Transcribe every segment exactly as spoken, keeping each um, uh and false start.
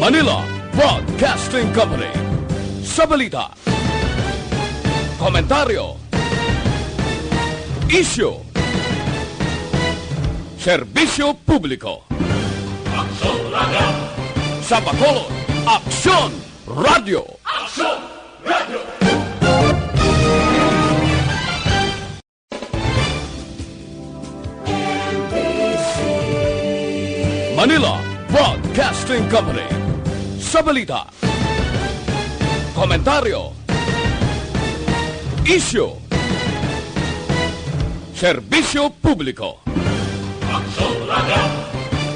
Manila Broadcasting Company. Sa balita, komentaryo, isyu, serbisyo publiko. Aksyon Radio! Sa Bacolod, Aksyon Radio! Aksyon Radio! Manila Broadcasting Company. Sa balita, komentaryo, isyu, serbisyo publiko. Aksyon Radio!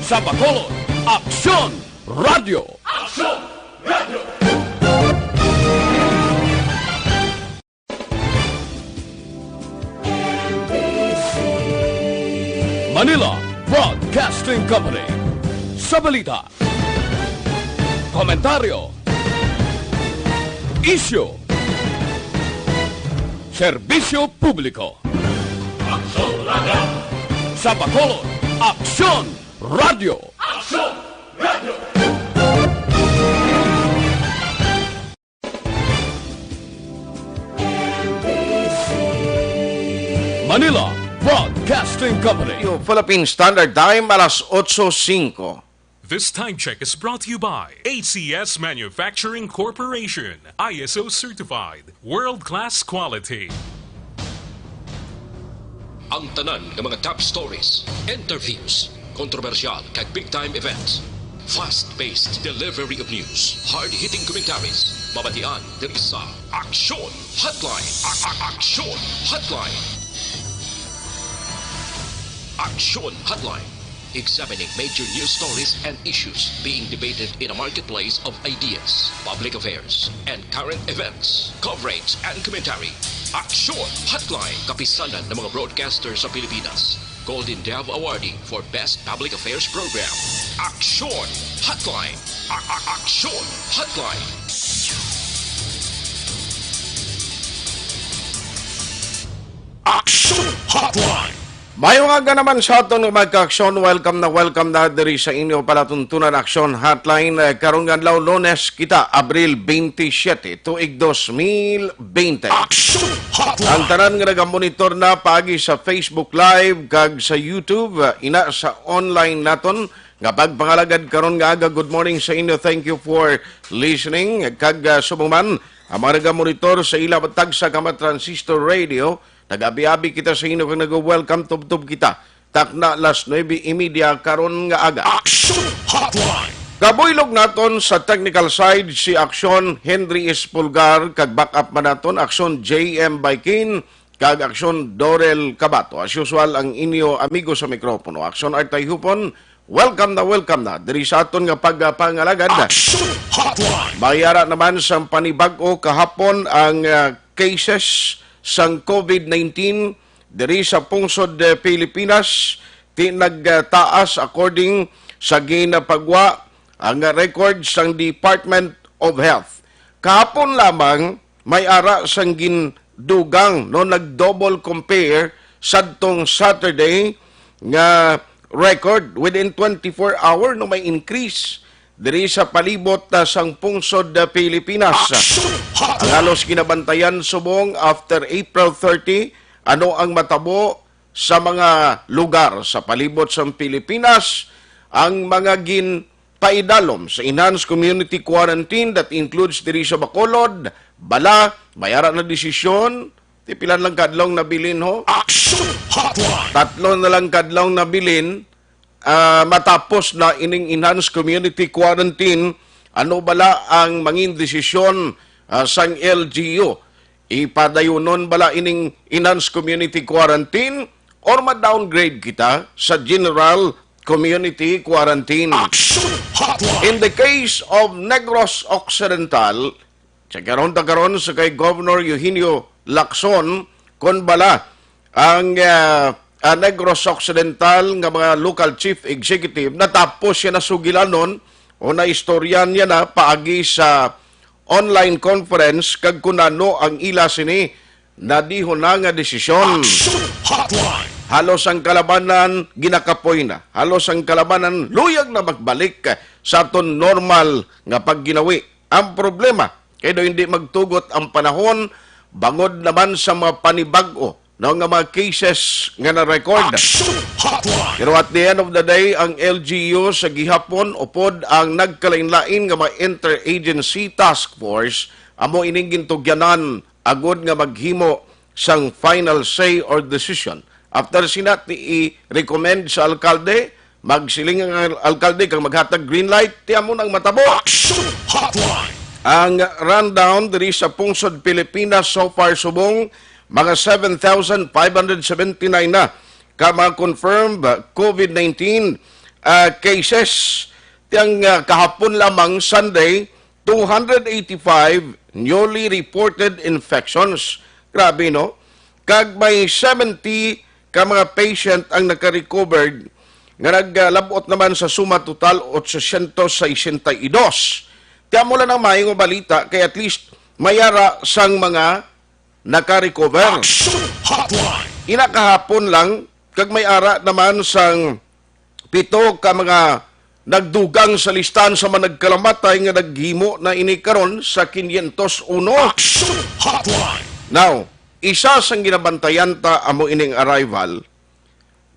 Sa Bacolod, Aksyon Radio! Aksyon Radio! Manila Broadcasting Company. Sa balita, komentaryo, isyu, serbisyo publiko. Aksyon Radio! Sa Bacolod, Aksyon Radio! Aksyon Radio! Manila Broadcasting Company. Philippine Standard Time, alas otso singko. This time check is brought to you by A C S Manufacturing Corporation, I S O certified, world-class quality. Ang tanan nga mga top stories, interviews, kontrobersyal kag big time events, fast-paced delivery of news, hard-hitting commentaries, mabatian diri sa Aksyon Hotline. A- a- Aksyon Hotline. Aksyon Hotline. Examining major news stories and issues being debated in a marketplace of ideas, public affairs, and current events. Coverage and commentary. Aksyon Hotline. Kapisanan ng mga broadcaster sa Pilipinas. Golden Dove Awardee for Best Public Affairs Program. Aksyon Hotline. A- a- Aksyon Hotline. Aksyon Hotline. Maayong aga naman sa aton nga mga ka-aksyon. Welcome na welcome na diri sa inyo palatuntunan Aksyon Hotline. Eh, karong adlaw, Lunes kita, Abril twenty-seven, tuig dos mil bente. Aksyon Hotline. Ang tanan nga nagamonitor na paagi sa Facebook Live kag sa YouTube, ah, ina sa online naton nga pagpangalagad karon nga aga. Good morning sa inyo. Thank you for listening. Kag, ah, subong man ang mga nagamonitor sa ila tagsa ka mga transistor radio, nag-abi-abi kita sa inyo kag nag-welcome tubtob kita. Takna las nuebe y media karon nga aga. Action Hotline. Kabuylog naton sa technical side si Aksyon Henry Espulgar, kag backup man naton Aksyon J M Baikin kag Aksyon Dorel Cabato. As usual, ang inyo amigo sa mikropono, Aksyon Artay Hupon. Welcome na, welcome na diri sa aton nga pagpangalagad. Action Hotline. Mayara naman sang panibag-o kahapon ang, ah, cases sang covid nineteen diri sa pungsod, eh, Pilipinas. Ti nagtaas according sa ginapagwa ang record sang Department of Health. Kahapon lamang, may ara sang gindugang, no, nag-double compare sadtong Saturday nga record. Within twenty-four hour, no, may increase diri sa palibot, ah, sang pungsod, ah, Pilipinas. Action Hotline. Ang halos ginabantayan subong after April thirty, ano ang matabo sa mga lugar sa palibot sang Pilipinas, ang mga ginpaidalom sa enhanced community quarantine, that includes diri sa Bacolod, bala, may ara na desisyon, ti pila lang kadlawng nabilin, ho? Action Hotline. Tatlo na lang kadlawng nabilin, ah, matapos na ining enhanced community quarantine. Ano bala ang mangin desisyon, ah, sang L G U? Ipadayunon bala ining enhanced community quarantine or ma-downgrade kita sa general community quarantine? Action Hotline. In the case of Negros Occidental, sa karon ta karon sa kay Governor Eugenio Lacson, kon bala ang, ah, ah, Negros Occidental nga mga local chief executive, natapos siya na sugilanon o naistorya niya na paagi sa online conference kag kun ano ang ila sini nadihon na nga desisyon. Action Hotline. Halos ang kalabanan ginakapoy na. Halos ang kalabanan luyag na magbalik sa aton normal nga pagginawi. Ang problema, kay daw hindi magtugot ang panahon bangod naman sa mga panibag-o, no, nga mga cases nga na-record. Action Hotline! Pero at the end of the day, ang L G U sa gihapon upod ang nagkalain-lain nga mga interagency task force amo ining gintugyanan agod nga maghimo sang final say or decision. After sina, ti i-recommend sa alkalde, magsiling ang al-, alkalde kag maghatag green light, ti amo nang matabo. Action Hotline! Ang rundown diri sa pungsod Pilipinas so far subong, mga seven thousand five hundred seventy-nine na ka mga confirmed COVID nineteen, ah, cases. Tiyang, ah, kahapon lamang, Sunday, two hundred eighty-five newly reported infections. Grabe, no? Kag may seventy ka mga patient ang naka-recovered, nga naglabot naman sa suma total otso siyento sesenta y dos. Ti amo lang ang maayo nga balita, kay at least may ara sang mga naka-recover. Action Hotline! Ina kahapon lang, kag may ara naman sang pito ka mga nagdugang sa listahan sa mga nagkalamatay nga naghimo na ini karon sa quinientos uno. Action Hotline! Now, isa sang ginabantayan ta amo ining arrival,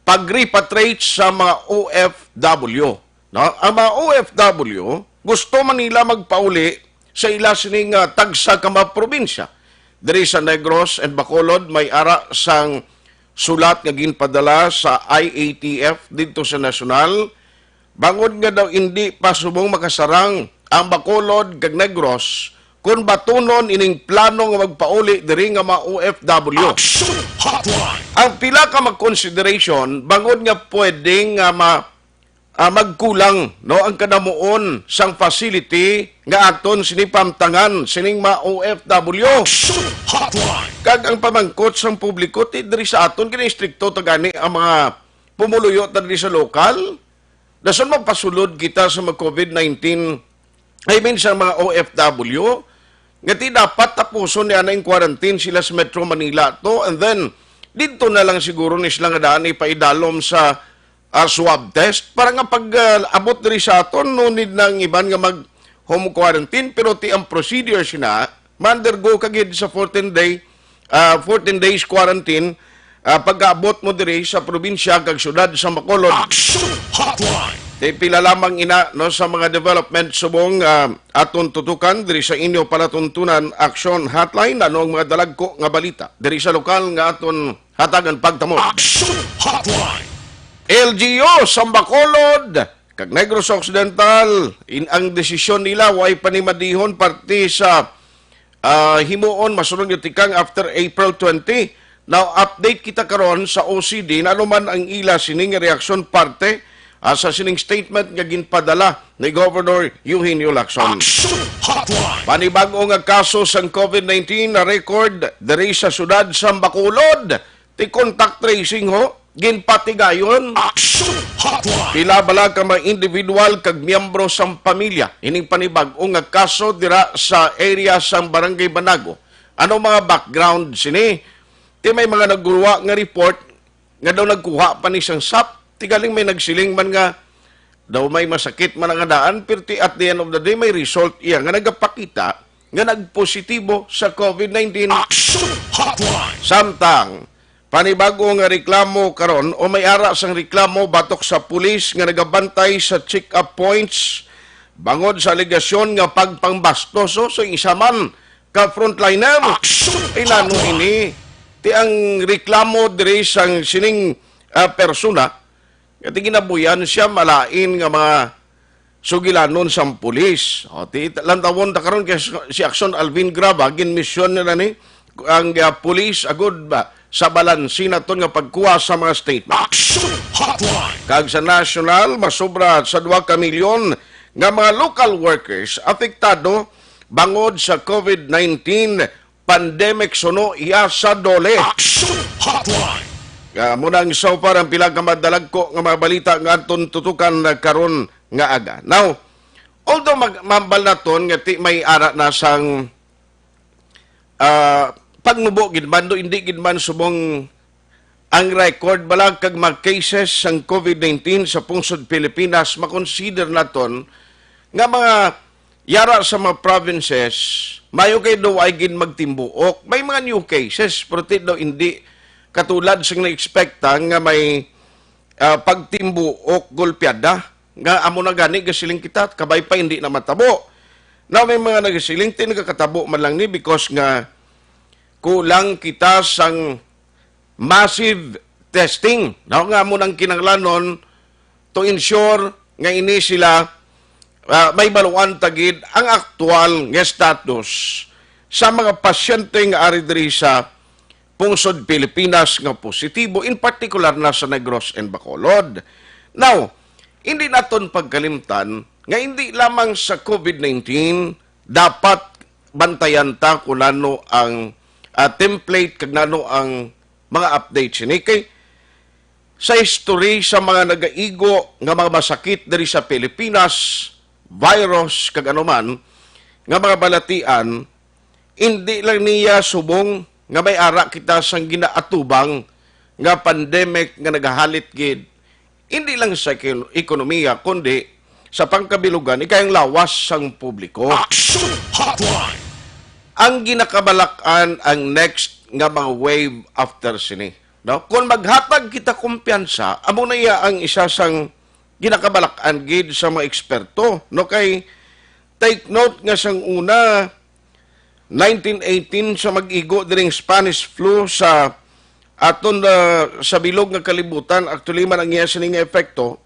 pag-repatriate sa mga O F W. No? Ang mga O F W, gusto man nila magpauli sa ila sining, ah, tagsa ka mga probinsya. Diri sa Negros and Bacolod, may ara sang sulat nga ginpadala sa I A T F didto sa nasyonal, bangod nga daw indi pa subong makasarang ang Bacolod kag Negros kon batunon ining plano nga magpauli diri nga mga O F W. Action Hotline! Ang pila ka mga consideration bangod nga pwede nga ma-, ah, magkulang, no, ang kanamuon sang facility nga aton sini pamtangan sining mga O F W. Action Hotline! Kag ang pamangkot sang publiko, ti diri sa aton, gina-istrikto ta gani ang mga pumuluyo ta diri sa lokal. Dason mapasulod kita sa mga COVID nineteen, I mean, sa mga O F W, nga ti dapat tapuson ni anay quarantine sila sa Metro Manila to, and then didto na lang siguro ni sila nga daan ipaidalom sa, ah, swab test para nga pag, ah, abot diri sa aton, no need na ang iban nga mag home quarantine, pero ti ang procedure sina, ma-undergo ka gid sa fourteen day, ah, fourteen days quarantine, ah, pagkaabot mo diri sa probinsya kag syudad sa Bacolod. Action Hotline! Ti pila lamang ina, no, sa mga development subong, ah, aton tutukan diri sa inyo palatuntunan, Action Hotline. Ano ang mga dalagko nga balita diri sa lokal nga aton hatagan pagtamo? Action Hotline! L G U sa Bacolod kag Negros Occidental, in, ang desisyon nila way panimadihon parte sa, ah, himuon, masunod nga tikang after April twenty. Now, update kita karon sa O C D, ano man ang ila sini nga reaksyon parte, ah, sa sining statement nga ginpadala ni Governor Eugenio Lacson. Action Hotline! Panibag-o nga kaso sang COVID nineteen na record diri sa siyudad sa Bacolod. Ti contact tracing, ho, ginpatigayon. Action Hotline! Pila bala ka mga individual kag miyembro sang pamilya ining panibag-o nga kaso dira sa area sang Barangay Banago? Ano mga background sini? Ti may mga nagguwa nga report nga daw nagkuha pa ni sang sap. Ti galing may nagsiling man nga daw may masakit man ang daan, pero ti at the end of the day, may result iya nga nagapakita nga nagpositibo sa COVID nineteen. Action Hotline! Samtang, panibag-o nga reklamo karon, o may ara sang reklamo batok sa pulis nga nagabantay sa check-up points bangod sa alegasyon nga pagpangbastos, so, sa isa man ka frontliner. Action Hotline! Inano ini? Ti ang reklamo diri sang sining, ah, persona, nga ti ginabuyan siya malain nga mga sugilanon sang pulis. O, ti, lantawon ta karon kay si Action Alvin Graba, ginmisyon nila ni ang, ah, pulis agud ba sa balansi naton nga pagkuha sa mga statement. Action Hotline! Kag sa national, masobra sa duha ka milyon nga mga local workers apektado bangod sa COVID nineteen pandemic suno iya sa DOLE. Action Hotline! Ah, muna ang so far ang pila ka madalagko nga mga balita nga aton tutukan na karon nga aga. Now, although mag-, mambal naton nga ti may ara na sang, ah, pagnubo gid man, do hindi gid man subong ang record bala kag mga cases sang COVID nineteen sa pungsod Pilipinas, makonsider naton nga mga yara sa mga provinces, mayo kay daw ay gid magtimbuok. May mga new cases, pero ti daw hindi katulad sing na-expecta nga may, ah, pagtimbuok gulpiada, nga amo na gani gasiling kita, kabay pa hindi na matabo. Now, may mga nagasiling, ti nagakatabo man lang ni because nga kulang kita sang massive testing, no? Nga amo nang kinahanglanon to ensure nga ini sila, ah, may baluan ta gid ang aktual nga status sa mga pasyente nga ari diri sa pungsod Pilipinas nga positibo, in particular na sa Negros and Bacolod. Now, hindi naton pagkalimtan nga hindi lamang sa COVID nineteen dapat bantayan ta kung ano ang, ah, template kag nano ang mga update sini. Kay sa history sa mga nagaigo nga mga masakit diri sa Pilipinas, virus kag anuman nga mga balatian, hindi lang niya subong nga may ara kita sang ginaatubang nga pandemic nga nagahalit gid, hindi lang sa ekon-, ekonomiya, kundi sa pangkabilugan, ikayang lawas sang publiko. Action Hotline! Ang ginakabalak-an ang next nga mga wave after sini. No? Kung maghatag kita kumpiyansa, amo na iya ang isa sang ginakabalak-an gid sa mga eksperto. No? Kay take note nga sang una, nineteen eighteen sa mag-igo diring Spanish flu sa aton, ah, sa bilog nga kalibutan, actually man ang iya sini nga epekto,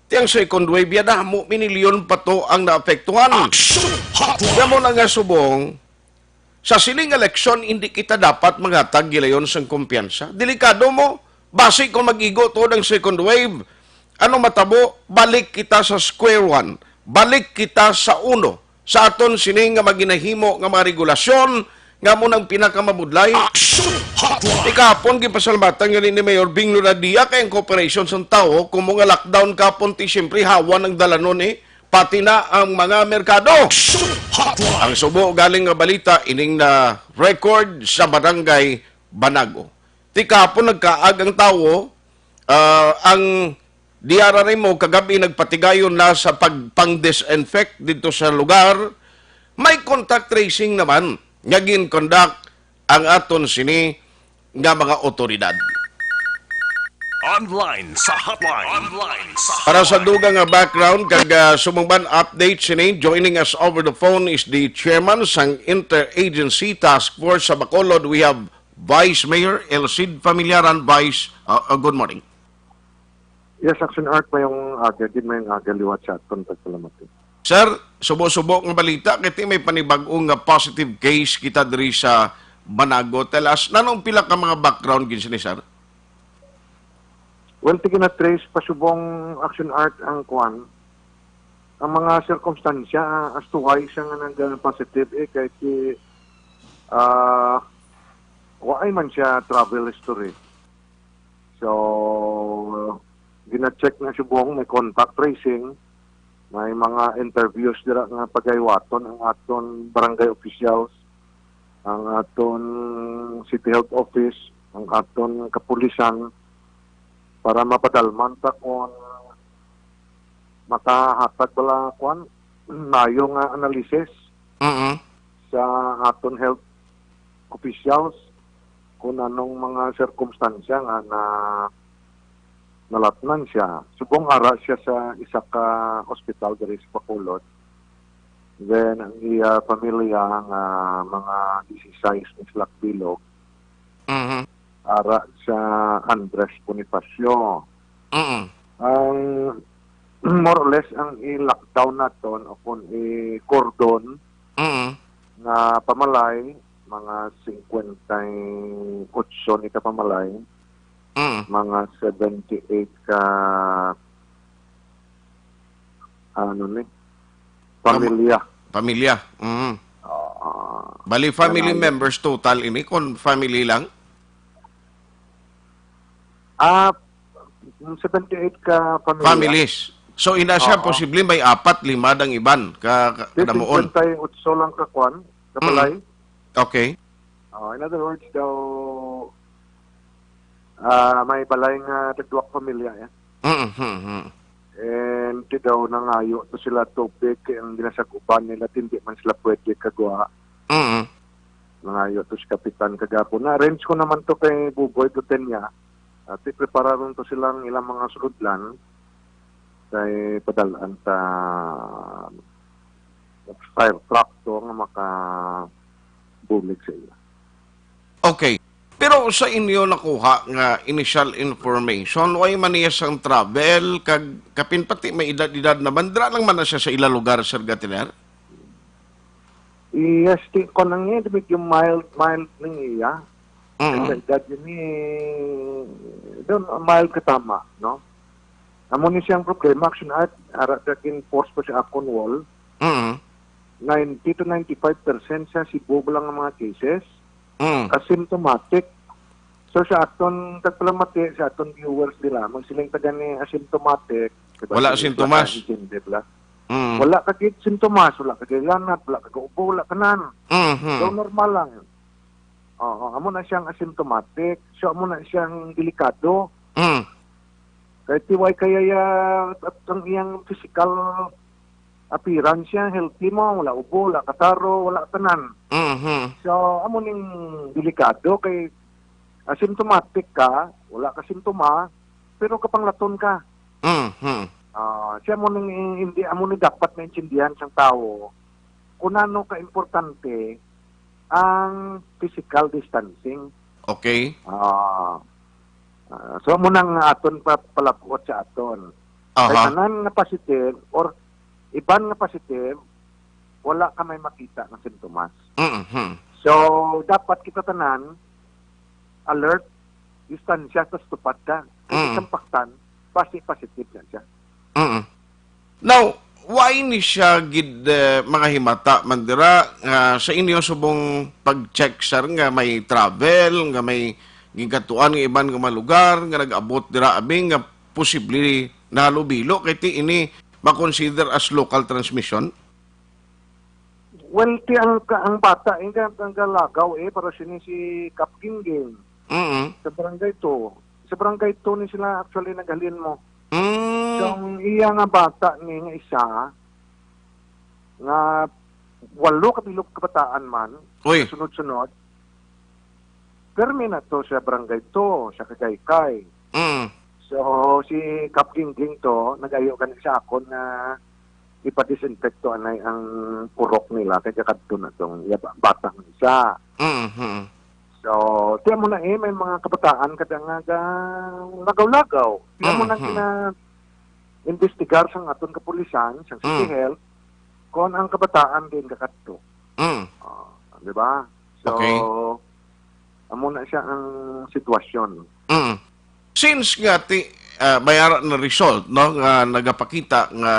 ti ang second wave, ya damo minilyon pa to ang naapektuhan. Action Hotline! Kamo na nga subong, sa sining eleksyon, hindi kita dapat maghatag gilayon sang kumpiyansa. Delikado mo, basi kung mag-igo tuod ang second wave, ano matabo? Balik kita sa square one. Balik kita sa uno. Sa aton sini nga maginahimo nga mga regulasyon nga amo nang pinakamabudlay. Action Hotline! Ikahapon, gipasalamatan gani ni Mayor Bing Lonadia kay ang cooperation sang tawo, kung mo nga lockdown kapon, ti siyempre hawa ng dalanon eh, pati na ang mga merkado. Action Hotline! Ang subo galing nga balita ining na record sa Barangay Banago. Ti kahapon nagkaag ang tawo, ah, ang D R R M O kagabi nagpatigayon na sa pagpang-disinfect dito sa lugar. May contact tracing naman nga gin-conduct ang aton sini nga mga otoridad. Online sa hotline. Online sa Para sa dugang nga background kag, ah, sumangban update sini, joining us over the phone is the chairman sang Interagency Task Force sa Bacolod. We have Vice Mayor Elcid Familiaran. Vice, ah, ah, good morning. Yes, Action Art, mayong aga gid, mayong aga liwat sa aton pagpalamati. Sir, subo-subo nga balita kay ti may panibag-o nga positive case kita diri sa Banago. Tell us, nanong pila ka mga background gid sini, sir? Well, ti gina-trace pa subong, Action Art, ang kwan, ang mga sirkumstansya, ah, as to why siya nga nag-positive, eh, kay ti, ah, wa ay man siya travel history. So, gina-check na subong, may contact tracing, may mga interviews dira nga pagahiwaton ang aton barangay officials, ang aton city health office, ang aton kapulisan, para mapadalman ta kung makahatag bala, kwan, mayo nga analysis Mm-mm. sa aton health officials kung anong mga sirkumstansya nga na, nalatnan siya. Subong ara siya sa isa ka ospital diri sa Bacolod. Then, ang iya pamilya nga mga disisais ni sila bilog, Mhm. ara sa Andres Bonifacio. Mm. Ang, more or less, ang i-lockdown naton o kung i-cordon Mm. nga pamalay, mga singkwenta y otso ni ka pamalay, Mm. mga seventy-eight ka, ano ni, pamilya. Pamilya. Mm. Ah, Bali, family ganun. Members total ini, kung family lang? Ah, seventy-eight ka pamilya. Families. So, ina siya, Oo. posible may apat, lima dang iban ka, ka, Di, kadamuon. Singkwenta y otso lang ka kwan, ka Mm. balay. Okay. Oh, in other words daw, Ah, may balay nga tagduwa ka pamilya, eh. Mm, mm, mm. And ti daw nangayo to sila tubig, kay ang ginasag-uban nila, hindi man sila pwede kagwa. Mm. Nangayo to si Kapitan kagapon. Na-arrange ko naman to kay Buboy Dutenya. At iprepararon to silang ilang mga sulodlan kay padalaan ta fire truck to nga makabulig sa ila. Okay. Pero sa inyo nakuha nga initial information, way man niya sang travel, kag kapin pati may edad-edad naman, dira lang man na siya sa ila lugar, Sir Gatiner? Yes, ti-, kon ang iya, medyo mild, mild ning iya. Mm. Ang edad yun ni, doon, mild katama, no? Amo ni siyang problema, Action Art, ara ka gin-force pa sa akon wall. Mm. Ninety to ninety-five percent sa Cebu lang ang mga cases. Mm. Asymptomatic. So, sa aton tagpalamati, sa aton viewers nila, magsiling ta gani asymptomatic, diba? Wala sintomas. Intindi bala. Mm. Wala ka gid sintomas, wala ka gid lanat, wala ka gaubo, wala ka nan. Mhm. So, normal lang. Oo, amo na siyang asymptomatic. So, amo na siyang delikado. Mm. Kay ti way kaya ya, at ang iyang physical appearance siya, healthy mo, wala ubo, wala kataro, wala tanan. Mhm. So, amo ning delikado kay asymptomatic ka, wala ka simptoma, pero kapanglaton ka. Mhm. Ah, siya mo ning hindi amo ni dapat maintindihan sang tawo kung ano ka importante ang physical distancing. Okay. Ah, ah, so, amo nang aton pa-, palabuot sa aton. Kay Aha. tanan nga positive or iban nga positive, wala ka may makita nga sintomas. Mm-hmm. So, dapat kita tanan alert, distansya, tas tupad ka. Kay Mm. sampaktan, basi positive na siya. Mm. Now, why ni siya gid, eh, mga himata man dira nga sa inyo subong pag-check, sir, nga may travel, nga may ginkatuan nga iban nga mga lugar nga nag-abot dira, abi nga posible nahalubilo kay ti ini ma-consider as local transmission? Well, ti ang, ang bata, ang, ang galagaw, eh, para sini si Kap Gingging Mm. sa Barangay Two. Sa Barangay Two ni sila actually naghalin mo. Mm. So, ang iya nga bata ni nga isa, nga walo ka bilog kabataan man, Uy. sunod-sunod, permi na to sa Barangay Two, sa Kagaykay. Mm. So, si Kap Gingging to, nag-ayo gani sa akon nga ipa-disinfect to anay ang purok nila, kay kakadto na tong iya ba-, batang isa. Mhm. So, tiyan mo na eh, may mga kabataan kada nga ga-, lagaw-lagaw. Tiyan mo na Mhm. kina-, investigar sang aton kapulisan, sang City Mm. Health, kung ang kabataan din kakadto. Mm. Ah, di ba? So, Okay. amo na siya ang sitwasyon. Mm. Since nga ti, ah, may ara na result, no, nga nagapakita nga,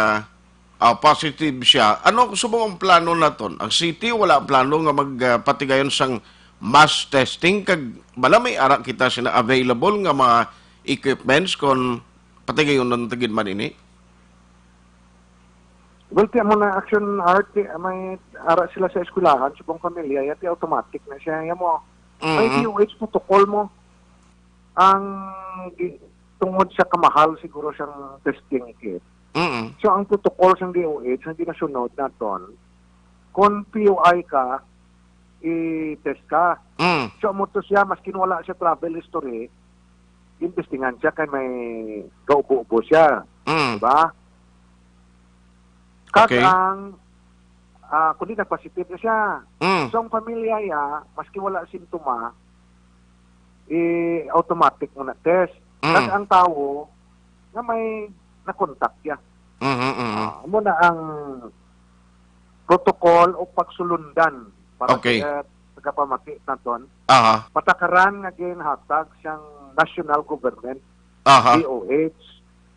ah, positive siya, ano subong ang plano naton? Ang city wala ang plano nga mag, ah, patigayon sang mass testing, kag bala may ara kita sina available nga mga equipments kon patigayon na ta gid man ini? Well, ti amo na, Action Art, ti, may ara sila sa eskwelahan, subong pamilya, ya ti automatic na siya, ya mo. May Mhm. D O H protocol mo. Ang gi-, tungod sa kamahal siguro siyang testing kit. Mm. So, ang protocol sang D O H, ang ginasunod naton, kung P U I ka, i-test ka. Mm. So, amo to siya, maskin wala siya travel history, imbestingan siya kay may kaubo-ubo siya. Mm. Diba? Kag Okay. ang, ah, kundi nagpositive na siya. Mm. So, ang pamilya ya, maski wala sintoma, i-automatic mo na test. Mm. Kag ang tawo nga may na-contact ya. Mhm, mhm. Ah, amo na ang protocol o pagsulundan para Okay. sa, sa kapamati naton. Aha. Patakaran nga ginhatag sang national government, Aha. D O H.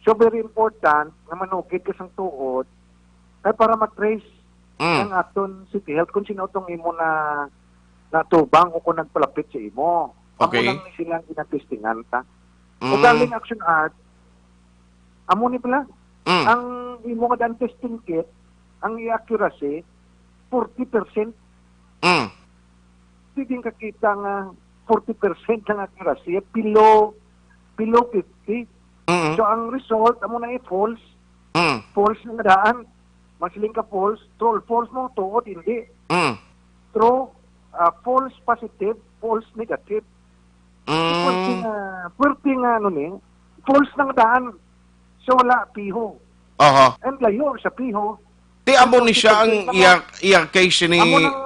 So, very important nga manugid ka sang tuod kay para ma-trace Mm. ang aton City Health kung sino tong imo na natubang o kung nagpalapit sa imo. Amo Okay. lang ni silang ginatestingan ta. Mm. Ugaling, Action Art, amo ni pala. Mm. Ang imo nga daan testing kit, ang i-accuracy, forty percent. Mm. Di din kakita nga forty percent ang accuracy, below below fifty. Mm. So, ang result, amo na eh, false. Mm. False na nga daan. Masiling ka false, true, false mo, tuod, hindi. Mm. True, ah, false positive, false negative. Mm. Pwerte nga, pwerte nga, ano ni, false na nga daan. So, wala, piho. Aha. And layo sa piho. Ti amo ni siya ang iya, iya case ni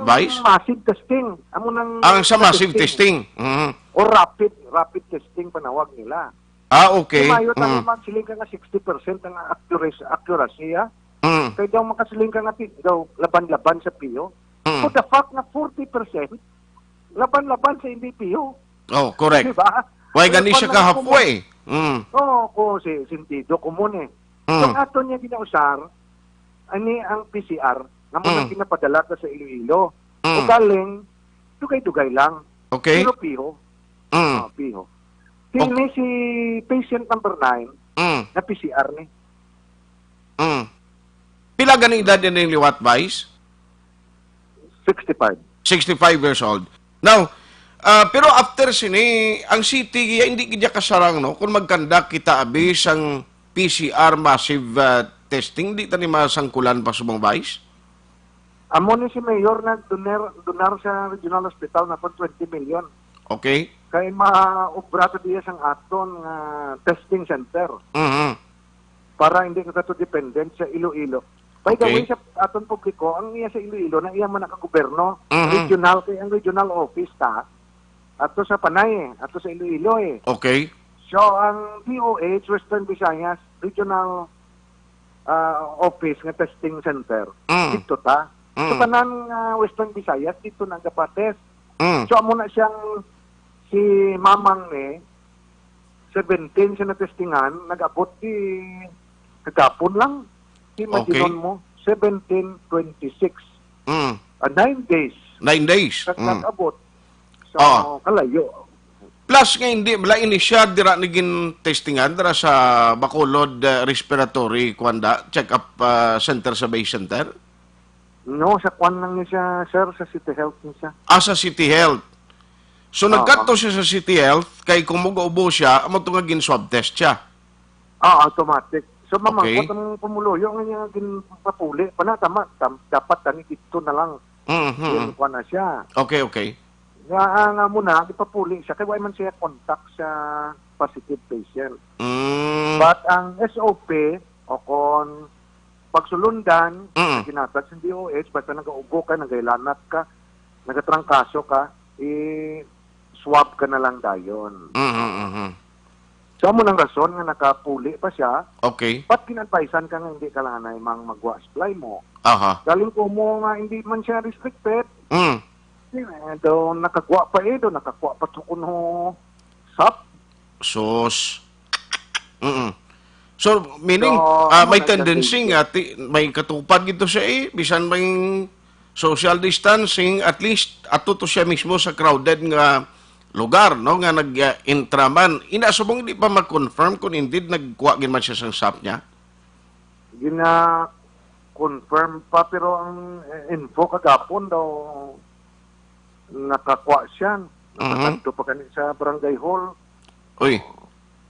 Vice? Amo nang massive testing. Amo nang Ang sa massive testing. Mhm. Or rapid, rapid testing panawag nila. Ah, okay. Di maayo tayo Mm. magsiling ka nga sixty percent ang accuracy, accuracy, ha? Mm. Kaya daw makasiling ka nga ti-, daw laban-laban sa piho. Mm. For the fact na forty percent, laban-laban sa hindi piho. Oh, correct. Di ba? Why Kaya gani siya pag kahapwa nagkumo- eh? Mm. Oo, ko si sentido komon eh. Mm. Ang ato niya ginausar, ani ang P C R, nga mo Mm. nang ginapadala ta sa Iloilo. Mm. O galing, dugay-dugay lang. Okay. Pero piho. Mm. Ah, piho. Ok. Kini si patient number nine, Mm. na P C R ni. Mm. Pila gani edad ni liwat, Vice? Sixty-five. Sixty-five years old. Now, ah, pero after sini, ang city, hindi gid kasarang, no? Kung mag-conduct kita, abi, sang P C R massive, ah, testing, di ta ni masangkulan pa subong, Vice? Amo ni si Mayor nagdonar, donar sa Regional Hospital na pag twenty million. Okay. Kay maobra ta diya sang aton nga testing center Mhm. para hindi ka to dependent sa Iloilo. By the Okay. way, sa aton publiko, ang iya sa Iloilo na iya man nakagoberno, Mhm. regional, kay ang regional office ta ato sa Panay, eh, ato sa Iloilo eh. Okay. So, ang D O H, Western Visayas Regional ah, office nga testing center, Mm. dito ta. Mm. Sa tanan nga Western Visayas, dito na ang gapa-test. Mm. So, amo na siyang si Mamang ni, seventeen siya natestingan, nag-abot di kagapon lang. Imagine Okay. mo, seventeen, twenty-six. Mm. Ah, nine days. Nine days. Kag Mm. nag-abot. So, Ah. kalayo. Plus nga hindi, wala ini siya dira ni gintestingan dira sa Bacolod, uh, Respiratory, kuwan da, check-up, uh, center sa Bay Center? No, sa kuwan lang ni siya, sir, sa City Health ni siya. Ah, sa City Health. So, Oo. nagkadto siya sa City Health, kay kung mag-ubo siya, amo to nga gin-swab test siya. Ah, automatic. So, mamangkot Okay. ang pumuluyo nga niya ginpapuli pa na, tama, tam-, dapat tani dito na lang. Mhm. Yun, kuwan na siya. Okay, okay. Nga, ah, nga muna, ipapuli siya, kay wala man siya contact sa positive patient. Mm. But ang S O P, o kon pagsulundan, Mm. sa ginatag sa D O H, basta nagaubo ka, nagailanat ka, nagatrangkaso ka, i-swab ka na lang dayon. Mhm, mhm. So, amo nang rason nga nakapuli pa siya. Okay. But gin-advisean ka nga hindi ka lang anay mang magwa sa play mo. Aha. Galing ko mo nga hindi man siya restricted. Mm. Eh, daw nakagwa pa eh, daw nakagwa pa to kuno sap. Sus. Mm. So, meaning, So, ah, may amo na tendency siyang nga, ti-, may katupad gito siya eh, bisan may social distancing, at least ato to siya mismo sa crowded nga lugar, no, nga nag-intra man. Ina, subong di pa ma-confirm kung indeed nagkuha gid man siya sang sap niya? Gina-confirm pa, pero ang, eh, info kagapon daw nakakuha siya. Mhm. Nakakadto pa gani sa barangay hall. Uy.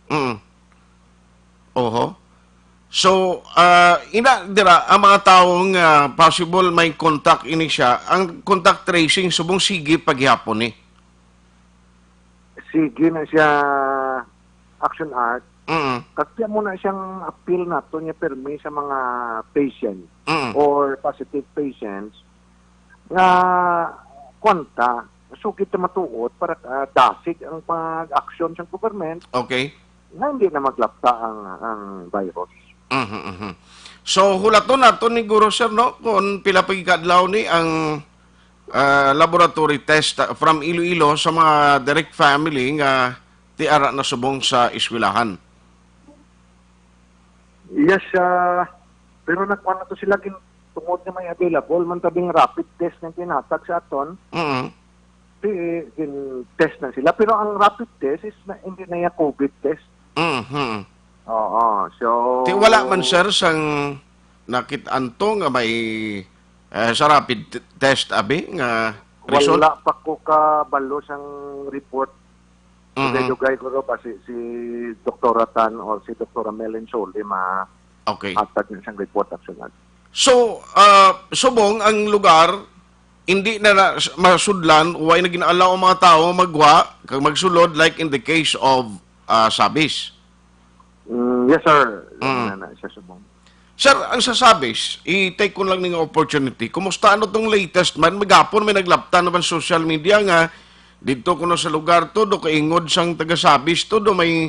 Mm. Oho. So, ah, ina dira, ang mga tawo nga possible may contact ini siya, ang contact tracing subong sige pa gihapon ni. Sige na siya, Action Art. Mm. Kag siya mo na siyang appeal nato niya permi sa mga patient Mm. or positive patients nga kwanta, sugid na matuod para, ah, dasig ang pag-aksyon sa government Okay. nga hindi na maglapta ang, ang virus. Mhm, mhm. So, hulaton nato ni Guro, sir, no, kung pila pa gid ka adlaw ni ang, ah, laboratory test, ah, from Iloilo sa mga direct family nga ti ara na subong sa eskwelahan. Yes, ah, pero nagkuha na to sila gin-, tungod nga may available man tabing rapid test nga ginhatag sa aton. Mm. Di, gin-test na sila. Pero ang rapid test is na, hindi na yung covid test. Mhm. Oo, so Ti wala man, sir, sang nakit-an to nga may, eh, sa rapid t-, test, abi, nga result? Wala pa ko kabalo sang report. Mhm. Dugay-dugay guro ba si, si Doktora Tan or si Doktora Melen Soli ma-, Okay. Hatag na siyang report, actually. So, ah, subong ang lugar, hindi na, na masudlan, way na gin-allow ang mga tawo magwa, kag magsulod, like in the case of, ah, Sabis. Mm, yes, sir. Mm. Ano na, sir, subong. Sir, ang sa Sabis, i-take ko lang ning opportunity. Kumusta, ano tong latest man? Magapon may naglapta naman social media nga dito kuno sa lugar, todo kaingod sang taga Sabis, todo may,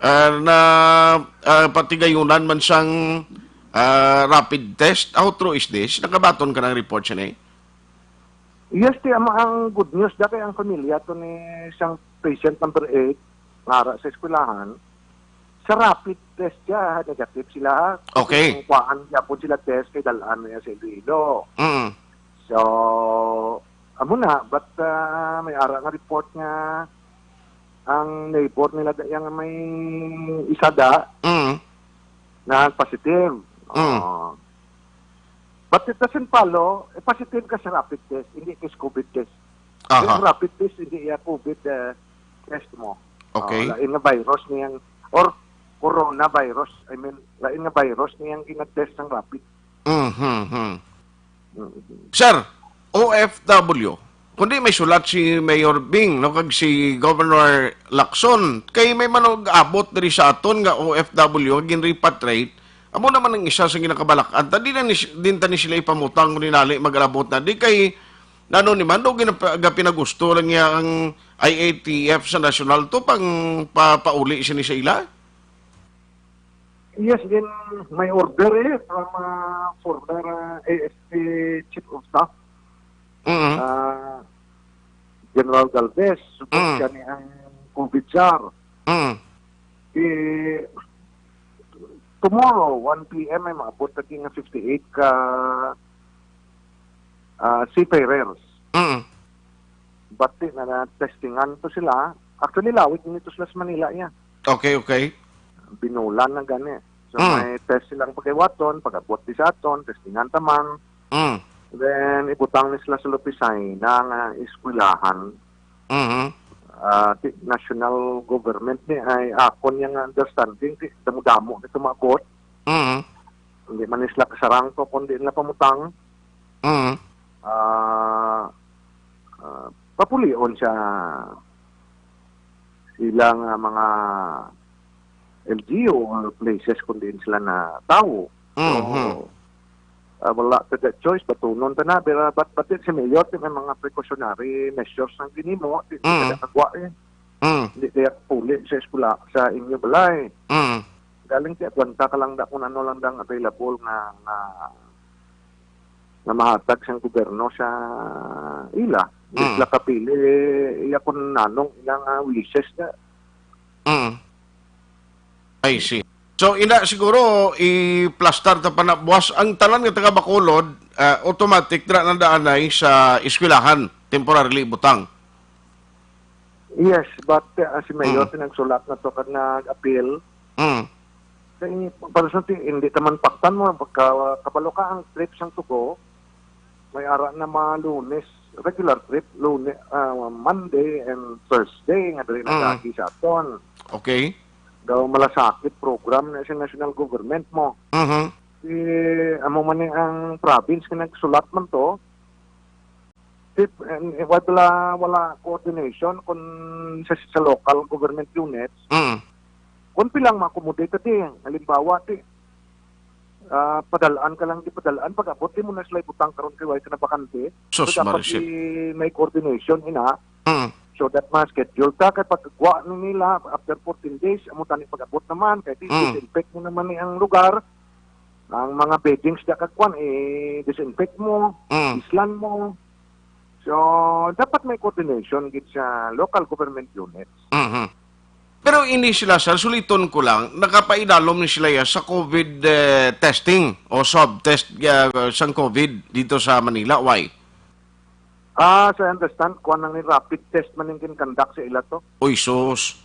ah, na, ah, patigayunan man sang, ah, rapid test. How true is this? Nakabaton ka ng report siya, eh? Yes, ti, ang, ang good news, da kay ang pamilya to ni sang patient number eight, nga ara sa eskwelahan, sa rapid test siya, negative sila, ha? Okay. Kung kuhaan gyapon sila test, kay dalaan niya sa Iloilo. Mm. So, amo na, but, ah, may ara nga report nga ang neighbor nila da, yang may isa da, Mm. na positive. Mm. Oo. But it doesn't follow, eh, positive ka sa rapid test, hindi ka sa COVID test. Aha. Yung rapid test, hindi iya COVID, eh, test mo. Okay. Oh, lain nga virus niyang, or coronavirus, I mean, lain nga virus niyang ginatest sang rapid. Mhm, mhm. Mhm. Sir, O F W, kundi may sulat si Mayor Bing, no, kag si Governor Lacson, kay may manug-abot diri sa aton nga O F W nga ginrepatriate, amo naman ang isa sa ginakabalak-an. Ta, di na ni, din ta ni sila ipamutang kung dinali mag-abot na. Di kay, ano ni man, do ginap-, gapinagusto lang niya ang I A T F sa national to, pang pa-, pauli sini sa ila? Yes, din may order, eh, from, ah, former, ah, A S P Chief of Staff, Mm. ah, General Galvez, supod Mm. siya ni ang COVID czar. Mm. Eh, tomorrow, one P M, ay maabot lagi nga fifty-eight ka, ah, seafarers. Mm. Bati na, na testingan to sila. Actually, lawig nito sila sa Manila, iya. Okay, okay. Binulan na gani. So, Mm. may test silang pakiwaton, pag-abot di sa aton, testingan taman. Mm. Then, ibutang ni sila sa Lupisay na nga eskwelahan. Mhm. Ah, ti-, national government ni ay akon yang understanding, ti, damo-damo nito maabot. Mhm. Hindi man ni sila kasarang to, kundi nila pamutang. Mhm. Ah, ah, papulion sa ilang, ah, mga L G U or places kung diin sila na tawo. So, Mhm. ah, wala ta da choice, batunon ta na, pero but, but si Mayor, ti may mga precautionary measures ang ginimo, ti, ti Mm. kada kagwa, eh. Mm. Hindi kaya puli sa eskwela, sa inyo balay. Mm. Galing ti, agwanta ka lang da kung ano lang dang available nga, nga, nga mahatag sang gobyerno sa ila. Hindi Mm. sila kapili, iya kung nanong ilang, ah, wishes na. Mm. I see. So, ina siguro, i-plastar ta pa na buwas ang tanan nga taga Bacolod, ah, automatic dira na daanay sa eskwelahan, temporarily butang. Yes, but, uh, si Mayor Mm. pinagsulat na to kag nag-appeal. Mm. Kay, para sa ti-, hindi ta man paktan mo, pagka, kabalo ka ang trip sang Tugo, may ara na mga Lunes, regular trip, Lunes, ah, Monday and Thursday nga dali Mm. nagagi sa aton. Okay. Daw malasakit program na sa national government mo. Mhm. Si, amo man ni ang province nga nagsulat man to, Tip, eh, wala, wala coordination kun sa, sa local government units. Mm. Kun pilang ma-accommodate, ti, halimbawa, ti, ah, padalaan ka lang, di padalaan, pag-abot, di mo na sila ibutang karon kay way ka na bakante. Sus, So, dapat Marisip. i-, may coordination, ina. Mm. So, that ma-schedule ta, kay pagkagwa ni nila, after fourteen days, amo tani pag-abot naman, kay di, Mm. disinfect mo naman ni ang lugar. Ang mga beddings da kag kwan, eh, disinfect mo, Mm. islan mo. So, dapat may coordination gid sa local government units. Mhm. Pero ini sila, sir, suliton ko lang, nakapaidalom ni sila ya sa COVID, eh, testing o swab test, eh, sang COVID dito sa Manila. Why? Ah, as I understand, kuwan lang ni rapid test man yung kin-conduct sa ila to. Uy, sus.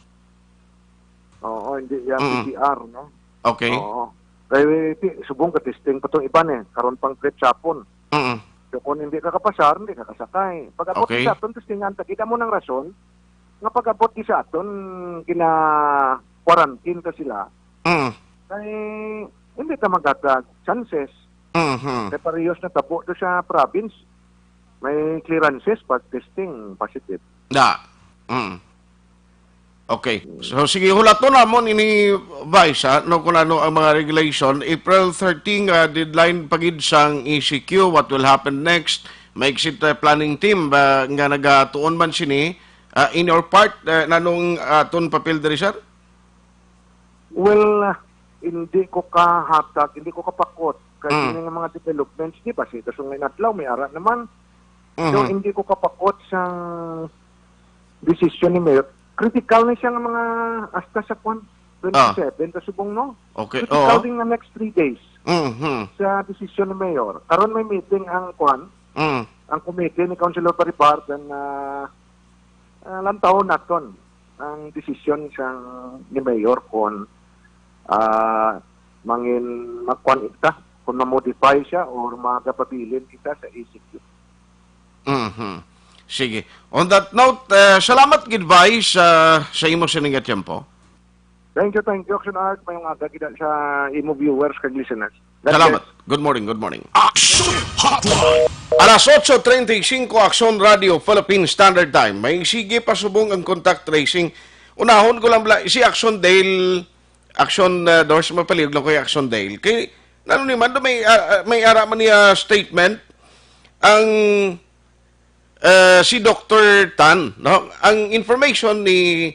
Oo, hindi yan Mm. P C R, no? Okay. Oo. Kay, ti-, subong ka testing pa tong iban eh. Karon pang trip sa hapon. Mm. So, kung hindi ka kapasar, hindi ka kasakay. Pag abot Okay. sa aton, testingan ta. Kita mo ng rason, nga pag-abot di sa aton, gina-quarantine ta sila. Mm. Kay hindi ta maghatag chances. Mhm. Kay parehas na tabo to sa province. May clearances pag testing positive. Da. Mm. Okay. So, sige, hulaton namon ini, Vice, ha? No, kung ano ang mga regulation. April thirteen, ah, deadline pa gid sang E C Q. What will happen next? May exit, ah, planning team ba nga nagatuon man sini? Ah, in your part, ah, nanong aton papel diri, sir? Well, ah, hindi ko kahatag, hindi ko kapakot. Kasi Mm. nga mga developments, di ba, si Kasong Inatlaw, may ara naman. So, Mhm. hindi ko kapakot sang desisyon ni Mayor. Critical na siya nga mga hasta sa kwan, Ah. twenty-seven, kasubong, no? Okay, Critical oo. din nga next three days Mhm. sa desisyon ni Mayor. Karon may meeting ang kwan, Mm. ang committee ni Councilor Paribar, then, ah, ah, lantawon naton ang desisyon sang ni Mayor kung, ah, mangin magkuan kita, kung ma-modify siya or magapabilin kita sa E C Q. Mhm. Sige. On that note, eh, salamat gid, Vice, ah, sa imo sining nga tiyempo. Thank you, thank you, Action Art. Mayong aga gid sa imo viewers kag listeners. God Salamat. bless. Good morning, good morning. Action Hotline. Alas otso treinta y cinco, Action Radio Philippine Standard Time. May sige pa subong ang contact tracing. Unahon ko lang bala, si Action Dale, Action, uh, Dors, mapalihog lang ko yung Action Dale. Kay, ano ni man, may, ah, ah, may ara man niya statement ang, eh, si Doktor Tan, no? Ang information ni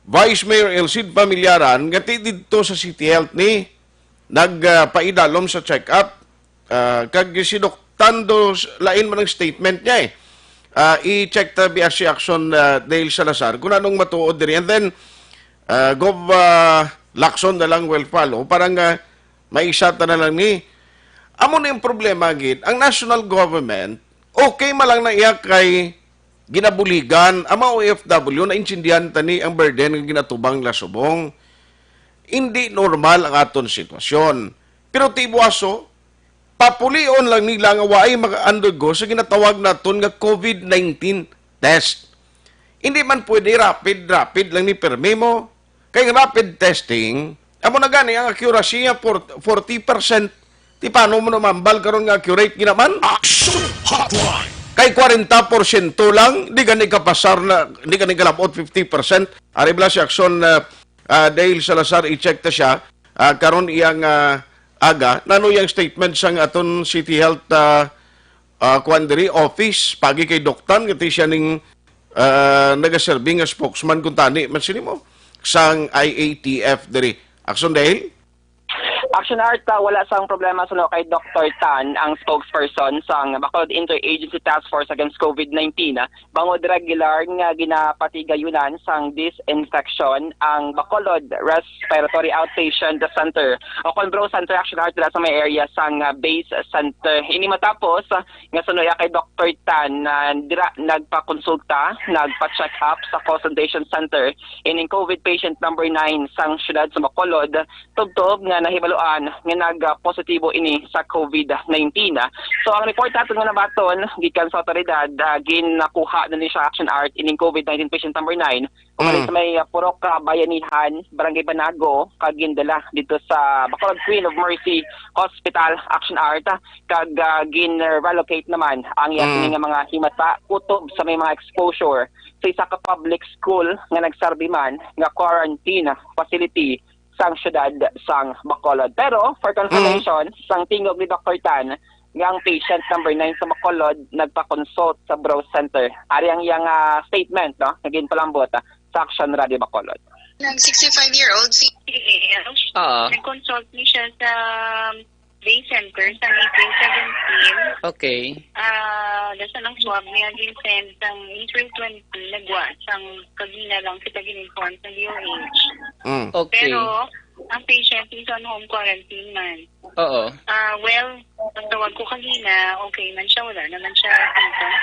Vice Mayor El Cid Familiaran, nga ti didto sa City Health ni nagpaidalom sa check-up. Ah, kag si Doc Tan do, lain man ang statement niya, eh. Ah, i-check ta biya si Action, ah, Dale Salazar kung anong matuod diri. And then, ah, Gov, ah, Lacson na lang will follow. Parang, ah, maisa ta na lang ni. Amo na yung problema, gid. Ang national government, okay man lang na iya kay ginabuligan. Ang mga O F W, naintindihan ta ni ang burden nga ginatubang nila subong. Hindi normal ang aton sitwasyon. Pero tibuaso, papulion lang nila nga waay maka-undergo sa ginatawag naton nga COVID nineteen test. Hindi man pwede rapid-rapid lang ni permi mo. Kay ang rapid testing, amo na gani ang accuracy niya, for-, forty percent. Ti paano mo namambal karon nga accurate ginaman? Action Hotline. Kay kwarenta porsyento lang, di gani kapasar na, di gani kalabot fifty percent. Ari bala si Action, ah, ah, Dale Salazar, i-check ta siya. Ah, karon iyang, ah, aga, nano iyang statement sang aton City Health, ah, ah, kuan diri, office, pagi kay Doktan, nga ti siya ning, ah, nagaserbi nga spokesman, kung tani man sini mo, sang I A T F diri. Action Dale? Action Art, ah, wala sang problema suno kay Doktor Tan, ang spokesperson sang Bacolod Interagency Task Force Against COVID nineteen, ah, bangod regular nga ginapatigayunan sang disinfection ang Bacolod Respiratory Outpatient Center o kon Bro Center, Action Art, dira sa may area sang, ah, base center. Ini matapos, ah, nga suno iya kay Doktor Tan, ah, dira nagpakonsulta, nagpa-check up sa consultation center ining COVID patient number nine sang siyudad sa Bacolod, tubtob nga nahibaluan nga nag-positibo ini sa COVID nineteen. So, ang report naton nga nabaton gikan sa awtoridad, ah, ginakuha na ni siya, Action Art, ining COVID nineteen patient number nine, umalis Mm. sa may, ah, Purok, ah, Bayanihan, Barangay Banago, kag gindala dito sa Bacolod Queen of Mercy Hospital, Action Art, kag, ah, gin-relocate naman ang iya Mm. sini nga mga himata kutob sa may mga exposure sa isa ka public school nga nagserbi man nga quarantine facility sang siyudad sang Bacolod. Pero, for confirmation, Mm. sang tingog ni Doktor Tan, nga ang patient number nine sa Bacolod nagpa-consult sa Bro Center. Ari ang iyang, ah, statement, no? Naging palambot, ah, sa Action Radio Bacolod. Ng sixty-five-year-old female, Oo. Nag-consult ni siya sa Day Center sa April seventeen. Okay. Ah, dason ang swab niya gin-send sang April twenty, nagwa sang kagina lang kita gin-inform sa D O H. Mm. Okay. Pero ang patient is on home quarantine man. Oo. Ah, well, ang tawag ko kagina, okay man siya, wala naman siya symptoms.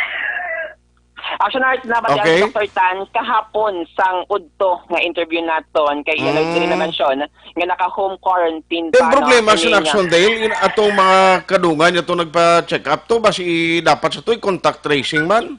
Action Art, nabatian Okay. si Doktor Tan kahapon sang udto nga interview naton kay iya Mm. nagdiri na mention nga naka-home quarantine Ang pa, no, problema sa kini nga Action Dale, in-, atong mga kadungan nga to nagpa-check up to, basi dapat sa to, i-contact tracing man.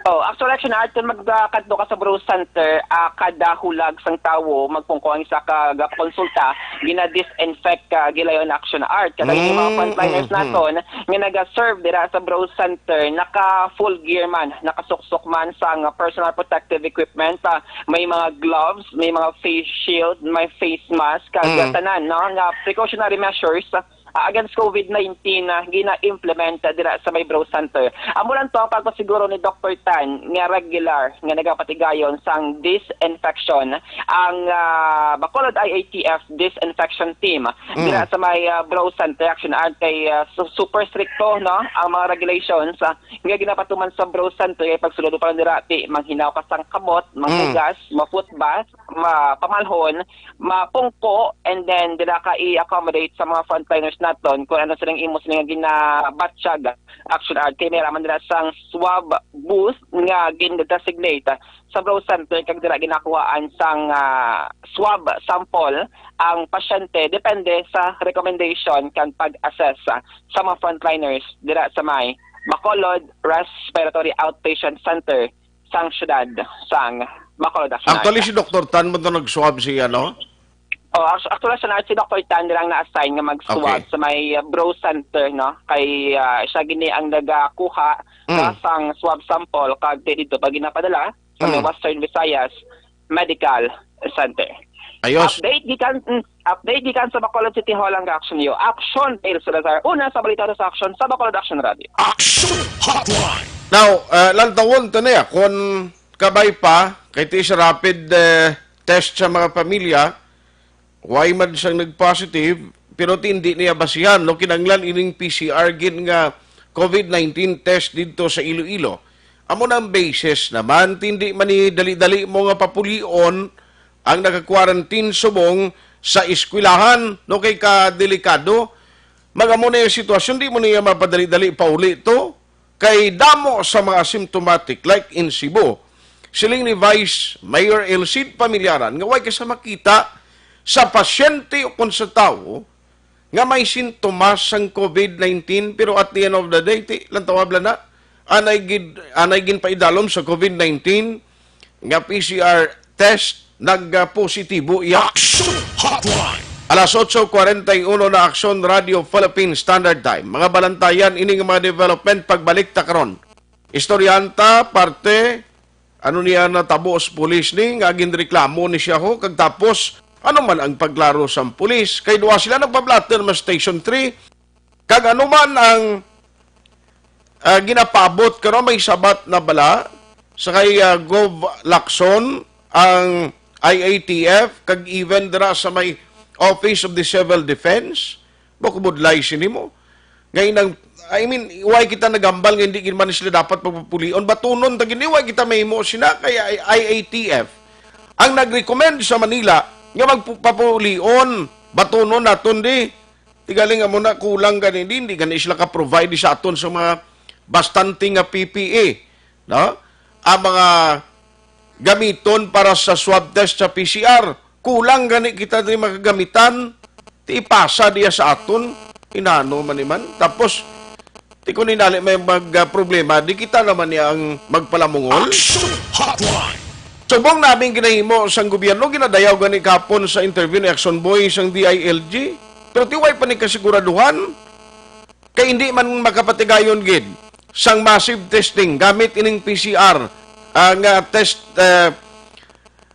Oh, actually, Action Art, kung magkadto ka sa Bro Center, ah, kada hulag sang tawo, magpungko ang isa ka ga-, konsulta, gina-disinfect ka, gilayon, Action Art. Kada yung mga Mm, frontliners mm, mm. naton nga naga-serve dira sa Bro Center, naka full gear man, nakasuksok man sang personal protective equipment, ah, may mga gloves, may mga face shield, may face mask, kag Mm. tanan, no, nga precautionary measures, ah, against COVID nineteen na gina-implement dira sa may Bro Center. Amo lang to ang pagpasiguro ni Doktor Tan nga regular nga nagapatigayon sang disinfection ang, ah, Bacolod I A T F disinfection team Mm. dira sa may, ah, Bro Center. Action Art kay, ah, su-, super stricto, no, ang mga regulations, ah, nga ginapatuman sa Bro Center kay pagsulod pa lang dira, ti manghinaw ka sang kamot, Mm. manghugas, ma-foot bath, ma-, pamalhon, mapungko, and then dira ka i-accommodate sa mga frontliners naton kung ano silang imo sila nga ginabatyag, Action Art. Kay may raman dira sang swab booth nga gin-designate sa Bro Center kag dira ginakuhaan sang, ah, swab sample ang pasyente depende sa recommendation kag pag-assess, ah, sa mga frontliners dira sa may Bacolod Respiratory Outpatient Center sang siyudad sang Bacolod, Action Art. Actually, si Doktor Tan mo to nag-swab siya, no? Oh, actu-, actually, Action Art, si Doktor Tan lang na-assign nga mag-swab Okay. sa may, uh, Bro Center, no? Kay, uh, siya gini ang nagakuha, Mm. uh, sang swab sample kag di dito pa ginapadala sa may Mm. Western Visayas Medical Center. Ayos. Update gikan, mm, update gikan sa Bacolod City Hall ang reaction niyo. Action, Dale Salazar. Una sa balita sa Action sa Bacolod Action Radio. Action Hotline. Now, uh, lantawon to niya kung kabay pa kay ti sa rapid, uh, test sa mga pamilya, way man siyang nag-positive, pero ti hindi niya basihan, no? Kinanglan ining P C R gid nga COVID nineteen test didto sa Iloilo. Amo na ang basis naman, ti hindi man ni dali-dali mo nga papulion ang naka-quarantine subong sa eskwelahan, no? Kay kadelikado. Magamo na yung sitwasyon, di mo niya mapadali-dali pauli to. Kay damo sa mga asymptomatic, like in Cebu, siling ni Vice Mayor Elcid Paminaran nga way ka sa makita sa pasyente o kon sa tawo nga may sintomas sang COVID nineteen, pero at the end of the day, ti, lang tawag lang na, anay gid, anay gin paidalom sa COVID nineteen, nga P C R test nagpositibo iya. Action Hotline. Alas otso kwarenta y uno na, Action Radio Philippine Standard Time. Mga balantayan ini nga mga development, pagbalik ta karon. Istoryanta, parte, ano niya natabo sa pulis ni, nga ginreklamo ni siya ho, kag tapos, ano man ang pagklaro sa pulis? Kay duha sila nagpablatter man Station three, kag ano man ang, ah, ginapaabot karon, may sabat na bala sa kay, ah, Gov Lacson ang I A T F, kag even dira sa may Office of the Civil Defense? Bako budlay sini mo. Ngay nang, I mean, why kita nagambal nga hindi gid man sila dapat pagpapulion? Batunon ta gini, why kita mahimo sina kay I-, I A T F ang nag-recommend sa Manila nga magpapulion. Batunon naton di. Tigaling amo na kulang gani di, hindi gani sila ka-provide sa aton sa mga bastante nga P P E, no? Ang mga gamiton para sa swab test sa P C R, kulang gani kita di makagamitan, ti ipasa diya sa aton, inano man ni man. Tapos, ti kung inali may mag, ah, problema, di kita naman niya ang magpalamungol. Action Hotline. Subong naming ginahimo sang gobyerno, ginadayaw gani kapon sa interview ni Action Boy sang D I L G. Pero ti way pa ni kasiguraduhan, kay hindi man makapatigayon gid sang massive testing gamit ining P C R, ah, nga test, eh,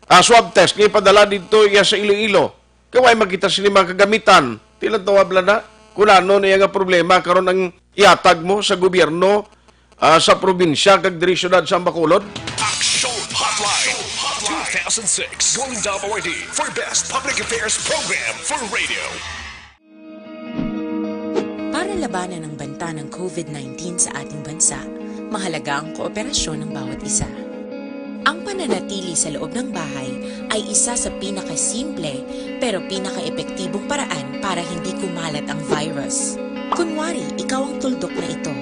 ah, swab test nga ipadala didto iya sa Iloilo. Kay way makita sini mga kagamitan. Ti lang tawag lang na. Kung ano na iya nga problema karon ang ihatag mo sa gobyerno, ah, sa probinsya kag diri siyudad sa Bacolod. Action Hotline two thousand six Golden Dove Awardee for Best Public Affairs Program for Radio. Para labanan ang banta ng COVID nineteen sa ating bansa, mahalaga ang kooperasyon ng bawat isa. Ang pananatili sa loob ng bahay ay isa sa pinakasimple pero pinakaepektibong paraan para hindi kumalat ang virus. Kunwari, ikaw ang tuldok na ito.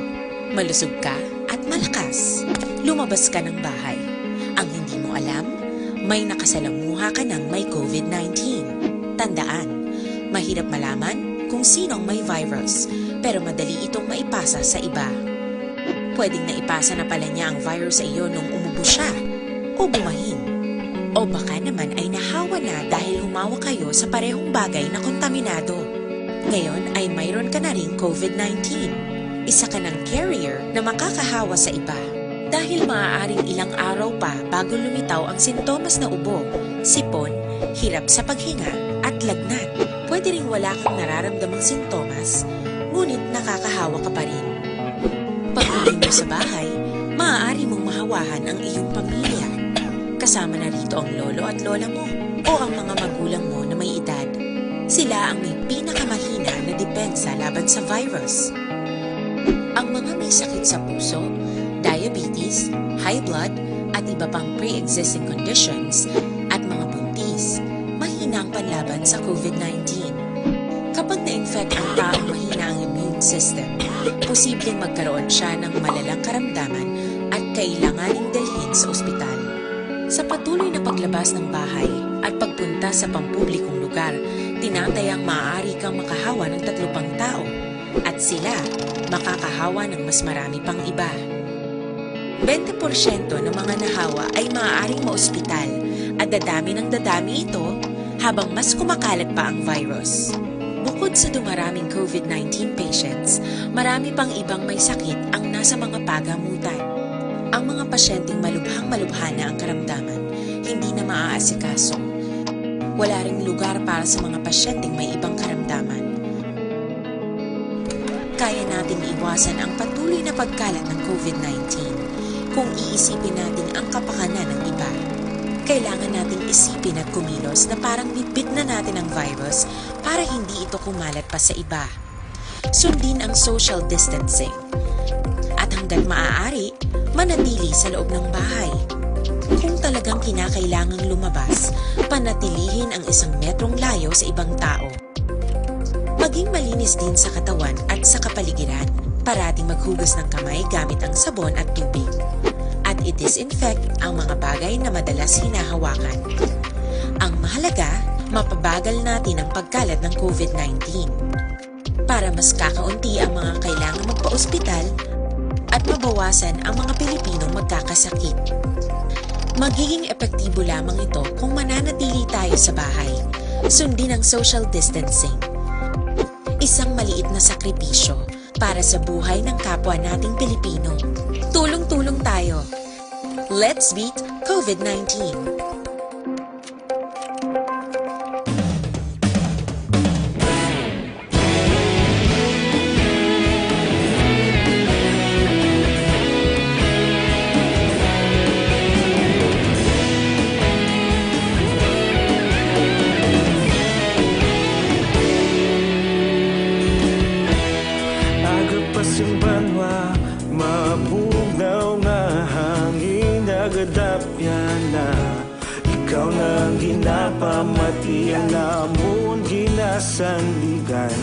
Malusog ka at malakas. Lumabas ka ng bahay. Ang hindi mo alam, may nakasalamuha ka ng may COVID nineteen. Tandaan, mahirap malaman kung sino ang may virus, pero madali itong maipasa sa iba. Pwedeng naipasa na pala niya ang virus sa iyo nung umubo siya o bumahin. O baka naman ay nahawa na dahil humawak kayo sa parehong bagay na kontaminado. Ngayon ay mayroon ka na ring COVID nineteen. Isa ka ng carrier na makakahawa sa iba. Dahil maaaring ilang araw pa bago lumitaw ang sintomas na ubo, sipon, hirap sa paghinga, at lagnat. Pwede ring wala kang nararamdamang sintomas, ngunit nakakahawa ka pa rin. Pag-uwi mo sa bahay, maaari mong mahawahan ang iyong pamilya. Kasama na rito ang lolo at lola mo o ang mga magulang mo na may edad. Sila ang may pinakamahina na depensa laban sa virus. Ang mga may sakit sa puso, diabetes, high blood, at iba pang pre-existing conditions, at mga buntis, mahina ang panlaban sa COVID nineteen. Kapag na-infect ang taong mahina ang immune system, posibleng magkaroon siya ng malalang karamdaman at kailanganing dalhin sa ospital. Sa patuloy na paglabas ng bahay at pagpunta sa pampublikong lugar, tinatayang maaari kang makahawa ng tatlo pang tao, at sila makakahawa ng mas marami pang iba. Bente porsyento ng mga nahawa ay maaaring maospital, at dadami ng dadami ito habang mas kumakalat pa ang virus. Bukod sa dumaraming COVID nineteen patients, marami pang ibang may sakit ang nasa mga pagamutan. Ang mga pasyenteng malubhang-malubha na ang karamdaman, hindi na maaasikaso. Wala ring lugar para sa mga pasyenteng may ibang karamdaman. Kaya nating iwasan ang patuloy na pagkalat ng COVID nineteen kung iisipin natin ang kapakanan ng iba. Kailangan nating isipin at kumilos na parang bitbit na natin ang virus para hindi ito kumalat pa sa iba. Sundin ang social distancing. At hanggat maaari, manatili sa loob ng bahay. Kung talagang kinakailangang lumabas, panatilihin ang isang metrong layo sa ibang tao. Maging malinis din sa katawan at sa kapaligiran. Parating maghugas ng kamay gamit ang sabon at tubig. At i-disinfect ang mga bagay na madalas hinahawakan. Ang mahalaga, mapabagal natin ang pagkalat ng COVID nineteen. Para mas kakaunti ang mga kailangang magpa-ospital at mabawasan ang mga Pilipinong magkakasakit. Magiging epektibo lamang ito kung mananatili tayo sa bahay. Sundin ang social distancing. Isang maliit na sakripisyo para sa buhay ng kapwa nating Pilipino. Tulong-tulong tayo. Let's beat COVID nineteen. Agapas ang banwa, mabugnaw nga hangin, nagadapyan na. Ikaw na ang ginapamati, ang amon ginasandigan.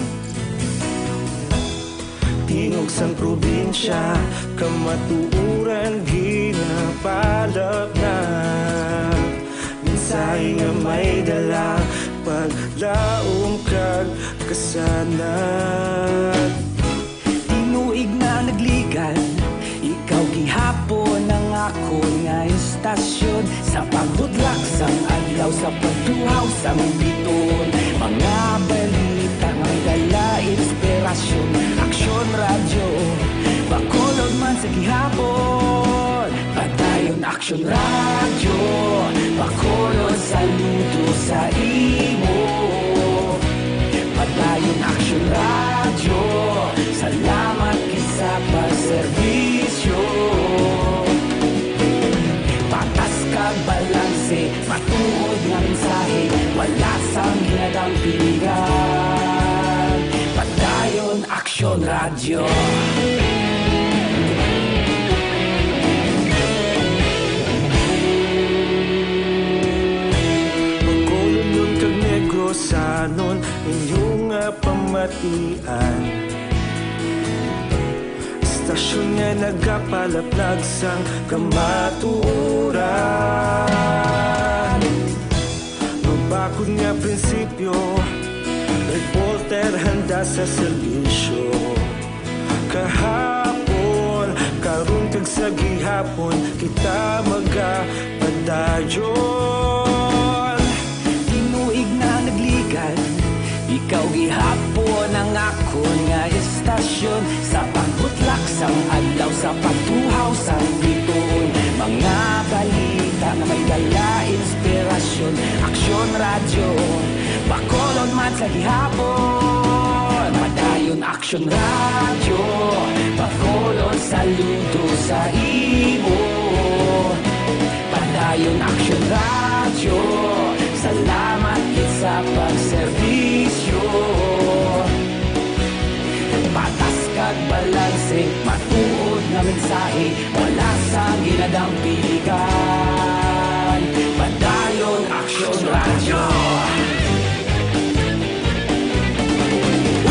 Tingog sang probinsya, kamatuoran ginapalapnat. Mensahe nga may dala, paglaom kag kasanag. Tinuig na nagligan, ikaw gihapon ang akon nga istasyon. Sa pagbudlak sang adlaw, sa pagtuhaw sang biton, mga balita nga dala inspirasyon. Aksyon Radyo, Bacolod man sa gihapon. Padayon Aksyon Radyo, Bacolod, saludo sa imo. Padayon Aksyon Radyo, salamat gid sa pagserbisyo. Patas kag balanse, matuod nga mensahe, wala sang ginadampingan. Padayon Aksyon Radyo. Bacolodnon kag Negrosanon, inyo nga pamatian. Istasyon nga nagapalapnag sang kamatuoran. Mabakod nga prinsipyo, reporter handa sa serbisyo. Kahapon, kag Gihapon kita magapadayon. Tinuig na nagligan, ikaw gihapon ang akon nga istasyon. Sa pagbutlak sang adlaw, sa pagtuhaw sang bituon, mga balita nga may dala inspirasyon. Aksyon Radyo, Bacolod man sa gihapon. Padayon Aksyon Radyo, Bacolod, saludo sa imo. Padayon Aksyon Radyo, salamat gid sa pagserbisyo. Patas kag balanse, matuod nga mensahe, wala sang ginadampigan. Padayon Aksyon Radyo.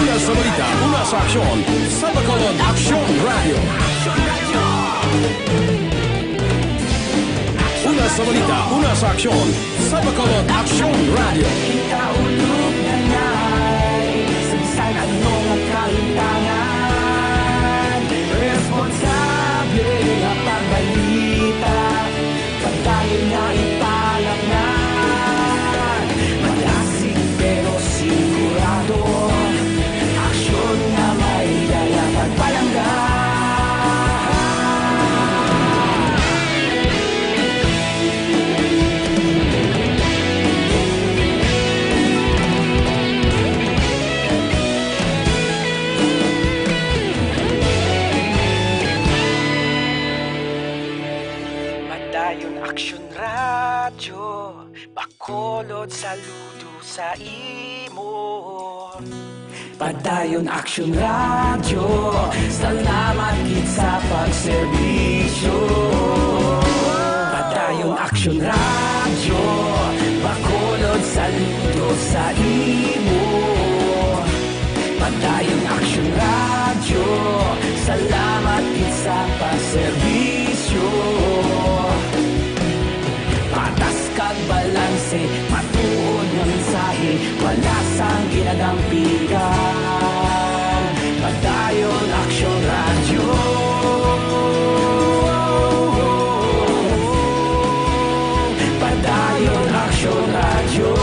Una sa balita, una sa aksyon, sa Bacolod Aksyon Radyo. Una sa balita, una sa aksyon, sa Bacolod Aksyon Radyo. Kita ulog na nay, sa bisan anong kalintangan, responsable nga pagbalita. Padayon nga ipalamnan, madasig pero sigurado. Aksyon nga may dala pagpalangga. Padayon Aksyon Radyo, Bacolod, saludo sa imo. Padayon Aksyon Radyo, salamat gid sa pagserbisyo. Padayon Aksyon Radyo, Bacolod, saludo sa imo. Padayon Aksyon Radyo, salamat gid sa pagserbisyo. Patas kag balanse, matuod nga mensahe, wala sang ginadampigan. Padayon Aksyon Radyo. Padayon Aksyon Radyo.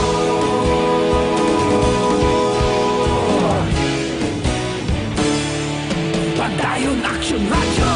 Padayon Aksyon Radyo.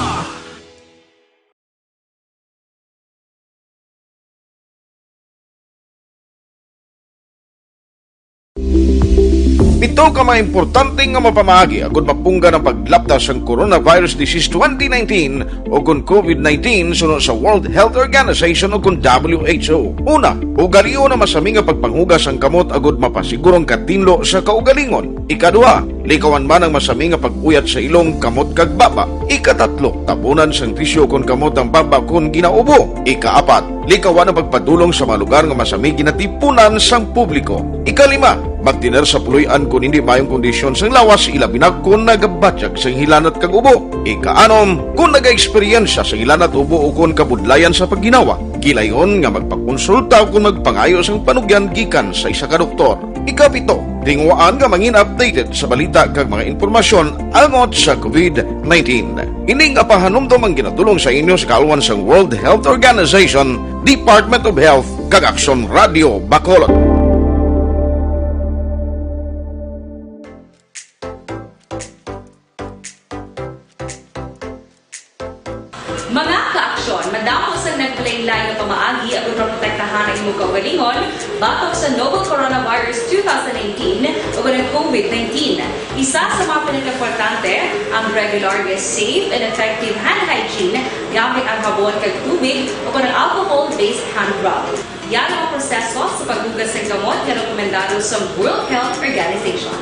Pito ka mga importante nga mapamaagi agud mapunggan ang paglapta sang coronavirus disease twenty nineteen o kon COVID nineteen suno sa World Health Organization o kon W H O. Una, ugalion ang masami nga pagpanghugas sang kamot agud mapasiguro ang katinlo sa kaugalingon. Ikaduha, likawan man ang masami nga pag-uyat sa ilong, kamot, kag baba. Ikatatlo, tabunan sang tisyu kon kamot ang baba kon ginaubo. Ikaapat, likawan ang pagpadulong sa mga lugar nga masami ginatipunan sang publiko. Ikalima, magtener sa puloy-an kon hindi maayong kondisyon sang lawas, ilabi na kon nagabatyag sang hilanat kag ubo. Ikaanom, kon nagaeksperyensya sang hilanat, ubo, o kon kabudlayan sa pagginawa, gilayon nga magpakonsulta o kon magpangayo sang panugyan gikan sa isa ka doktor. Ikapito, tinguhaan nga mangin updated sa balita kag mga impormasyon angot sa COVID nineteen. Ini nga pahanumdom ang ginatulong sa inyo sa kaalwan sang World Health Organization, Department of Health, kag Aksyon Radyo Bacolod. Mga ka-aksyon, madamo sang naglain-lain nga pamaagi agud maprotektahan ang imong kaugalingon batok sa novel coronavirus two thousand nineteen o ang COVID nineteen. Isa sa mga pinakaimportante ang regular nga safe and effective hand hygiene gamit ang habon kag tubig o ang alcohol-based hand rub. Yan ang proseso sa paghugas ng kamot nga rekomendado sa World Health Organization.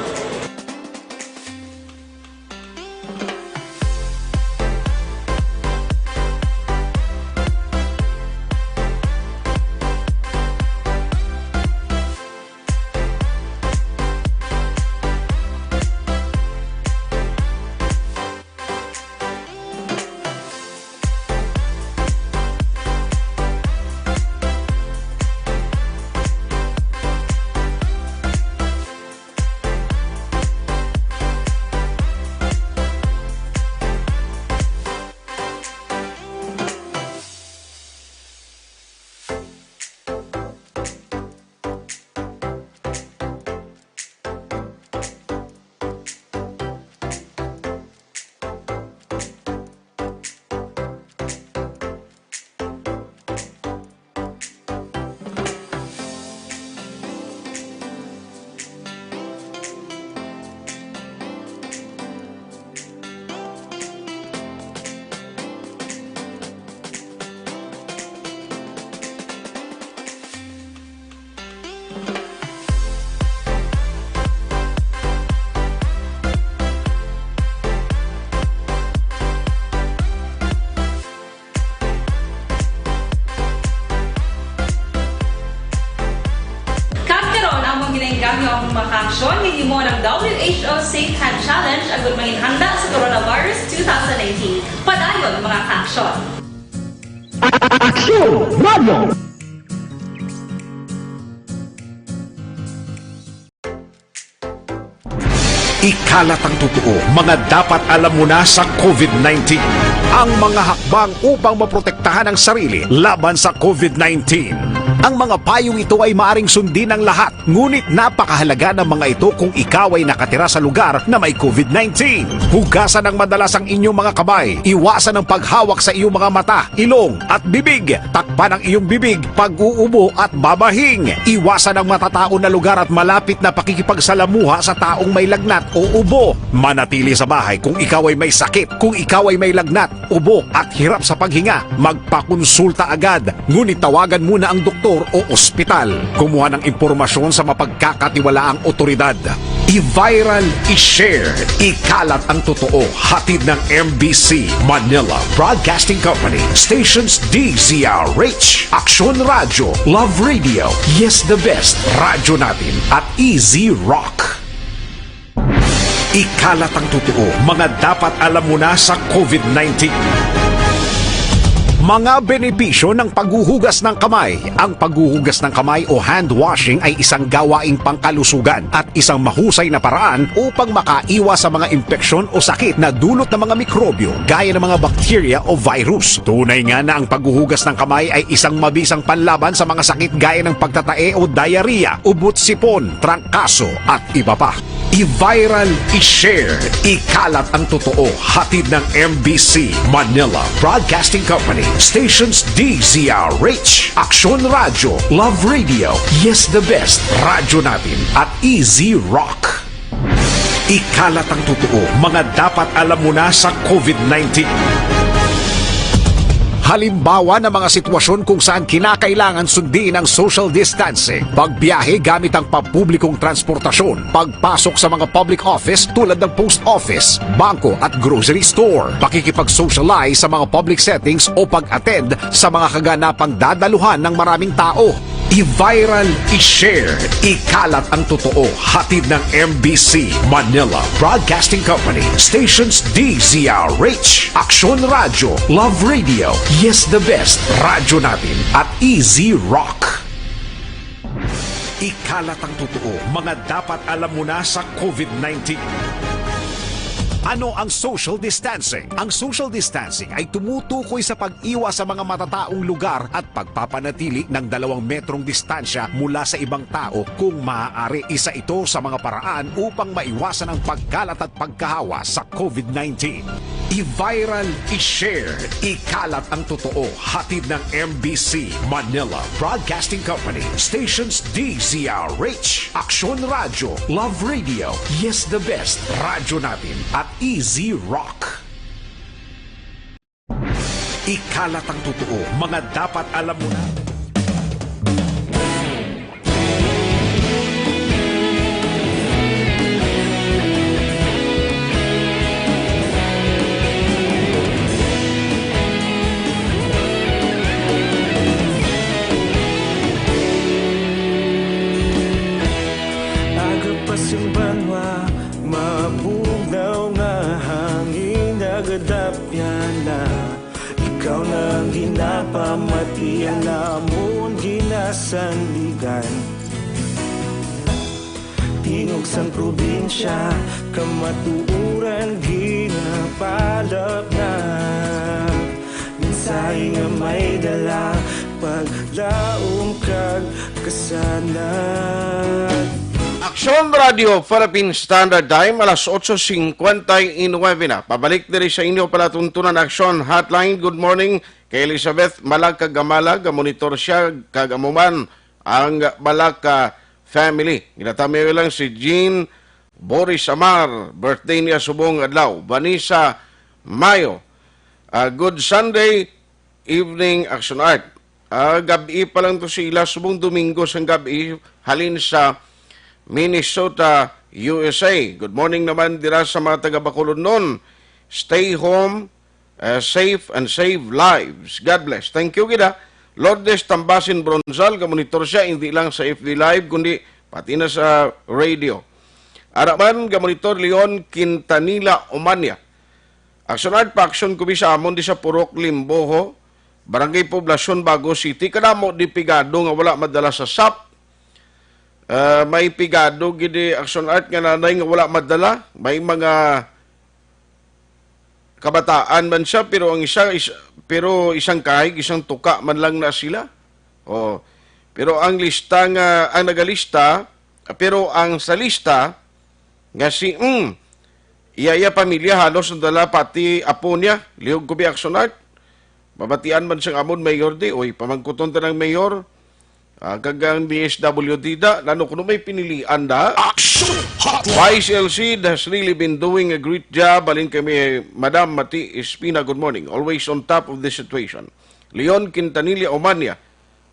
Mga kaaksyon, gahimo ang W H O Safe Hand Challenge agud manginhanda sa coronavirus two thousand nineteen. Padayon, mga kaaksyon. Aksyon Radio! Ikalat ang totoo, mga dapat alam mo na sa COVID nineteen. Ang mga hakbang upang maprotektahan ang sarili laban sa COVID nineteen. Ang mga payong ito ay maaring sundin ng lahat, ngunit napakahalaga ng mga ito kung ikaw ay nakatira sa lugar na may COVID nineteen. Hugasan ng madalas ang inyong mga kamay. Iwasan ang paghawak sa iyong mga mata, ilong, at bibig. Takpan ang iyong bibig pag-uubo at babahing. Iwasan ang matataon na lugar at malapit na pakikipagsalamuha sa taong may lagnat o ubo. Manatili sa bahay kung ikaw ay may sakit. Kung ikaw ay may lagnat, ubo, at hirap sa paghinga, magpakonsulta agad. Ngunit tawagan muna ang doktor o ospital. Kumuha ng impormasyon sa mapagkakatiwalaang otoridad. I-viral, i-share, ikalat ang totoo. Hatid ng M B C Manila Broadcasting Company. Stations D Z R H, Aksyon Radyo, Love Radio, Yes the Best, Radyo Natin, at Easy Rock. Ikalat ang totoo, mga dapat alam mo na sa COVID nineteen. Mga benepisyo ng paghuhugas ng kamay. Ang paghuhugas ng kamay o hand washing ay isang gawaing pangkalusugan at isang mahusay na paraan upang makaiwas sa mga impeksyon o sakit na dulot ng mga mikrobyo gaya ng mga bakterya o virus. Tunay nga na ang paghuhugas ng kamay ay isang mabisang panlaban sa mga sakit gaya ng pagtatae o diarrhea, ubot sipon, trangkaso, at iba pa. I-viral, i-share, ikalat ang totoo. Hatid ng M B C Manila Broadcasting Company. Stations D Z R H, Aksyon Radyo, Love Radio, Yes the Best, Radyo Natin, at Easy Rock. Ikalat ang totoo, mga dapat alam mo na sa COVID nineteen. Halimbawa ng mga sitwasyon kung saan kinakailangan sundin ang social distancing, pagbiyahe gamit ang pampublikong transportasyon, pagpasok sa mga public office tulad ng post office, bangko at grocery store, pakikipag-socialize sa mga public settings o pag-attend sa mga kaganapang dadaluhan ng maraming tao. I-viral, i-share, ikalat ang totoo. Hatid ng M B C Manila Broadcasting Company. Stations D Z R H, Aksyon Radyo, Love Radio, Yes the Best, Radyo Natin, at Easy Rock. Ikalat ang totoo, mga dapat alam mo na sa COVID nineteen. Ano ang social distancing? Ang social distancing ay tumutukoy sa pag-iwas sa mga matataong lugar at pagpapanatili ng dalawang metrong distansya mula sa ibang tao kung maaari. Isa ito sa mga paraan upang maiwasan ang pagkalat at pagkahawa sa COVID nineteen. I-viral, i-share, ikalat ang totoo. Hatid ng M B C Manila Broadcasting Company. Stations D Z R H, Aksyon Radyo, Love Radio, Yes the Best, Radyo Natin, at Easy Rock. Ikalat ang totoo, mga dapat alam mo na. Aga pa sing banwa, mabugnaw nga hangin nagadapyan na. Ikaw na ang ginapamatian, amon ginasandigan. Tingog sang probinsya, kamatuoran ginapalapnap. Mensahe nga may dala, paglaom kag kasanag. Aksyon Radio Philippine Standard Time, alas otso cincuenta y nueve na. Pabalik diri sa inyo palatuntunan Aksyon Hotline. Good morning kay Elizabeth Malaka Gamala, gamonitor siya, kag amo man ang Malaka family. Ginatamiyo lang si Jean Boris Amar, birthday niya subong adlaw. Vanessa Mayo, ah, good Sunday evening, Action Art. Ah, gab-i pa lang to sila, subong Domingo sang gab-i, halin sa Minnesota, U S A. Good morning naman dira sa mga taga Bacolod noon. Stay home, ah, safe and save lives. God bless. Thank you, gida. Lourdes Tambasin Bronzal, gamonitor siya, hindi lang sa F B Live, kundi pati na sa radio. Ara man, gamonitor Leon Quintanilla Umania. Action Art, pa-action ko bi sa amon di sa Purok Limboho, Barangay Poblacion, Bago City. Kadamo di pigado nga wala madala sa sap. Ah, may pigado gid di, Action Art, nga nanay nga wala madala. May mga kabataan man siya, pero ang isa, is, pero isang kahig, isang tuka man lang na sila. Oh. Pero ang lista nga, ang nagalista, pero ang sa lista nga si, mm, iya, iya pamilya halos nadala, pati apo niya, lihog ko bi, Action Art. Mabatian man sang amon mayor di, oy, pamangkuton ta ng mayor. Ah, kag ang D S W D da, nano kuno may pinilian da? Action Hotline! Vice L C has really been doing a great job. Alin kami, Madam Mati Espina, good morning. Always on top of the situation. Leon Quintanilla Omania,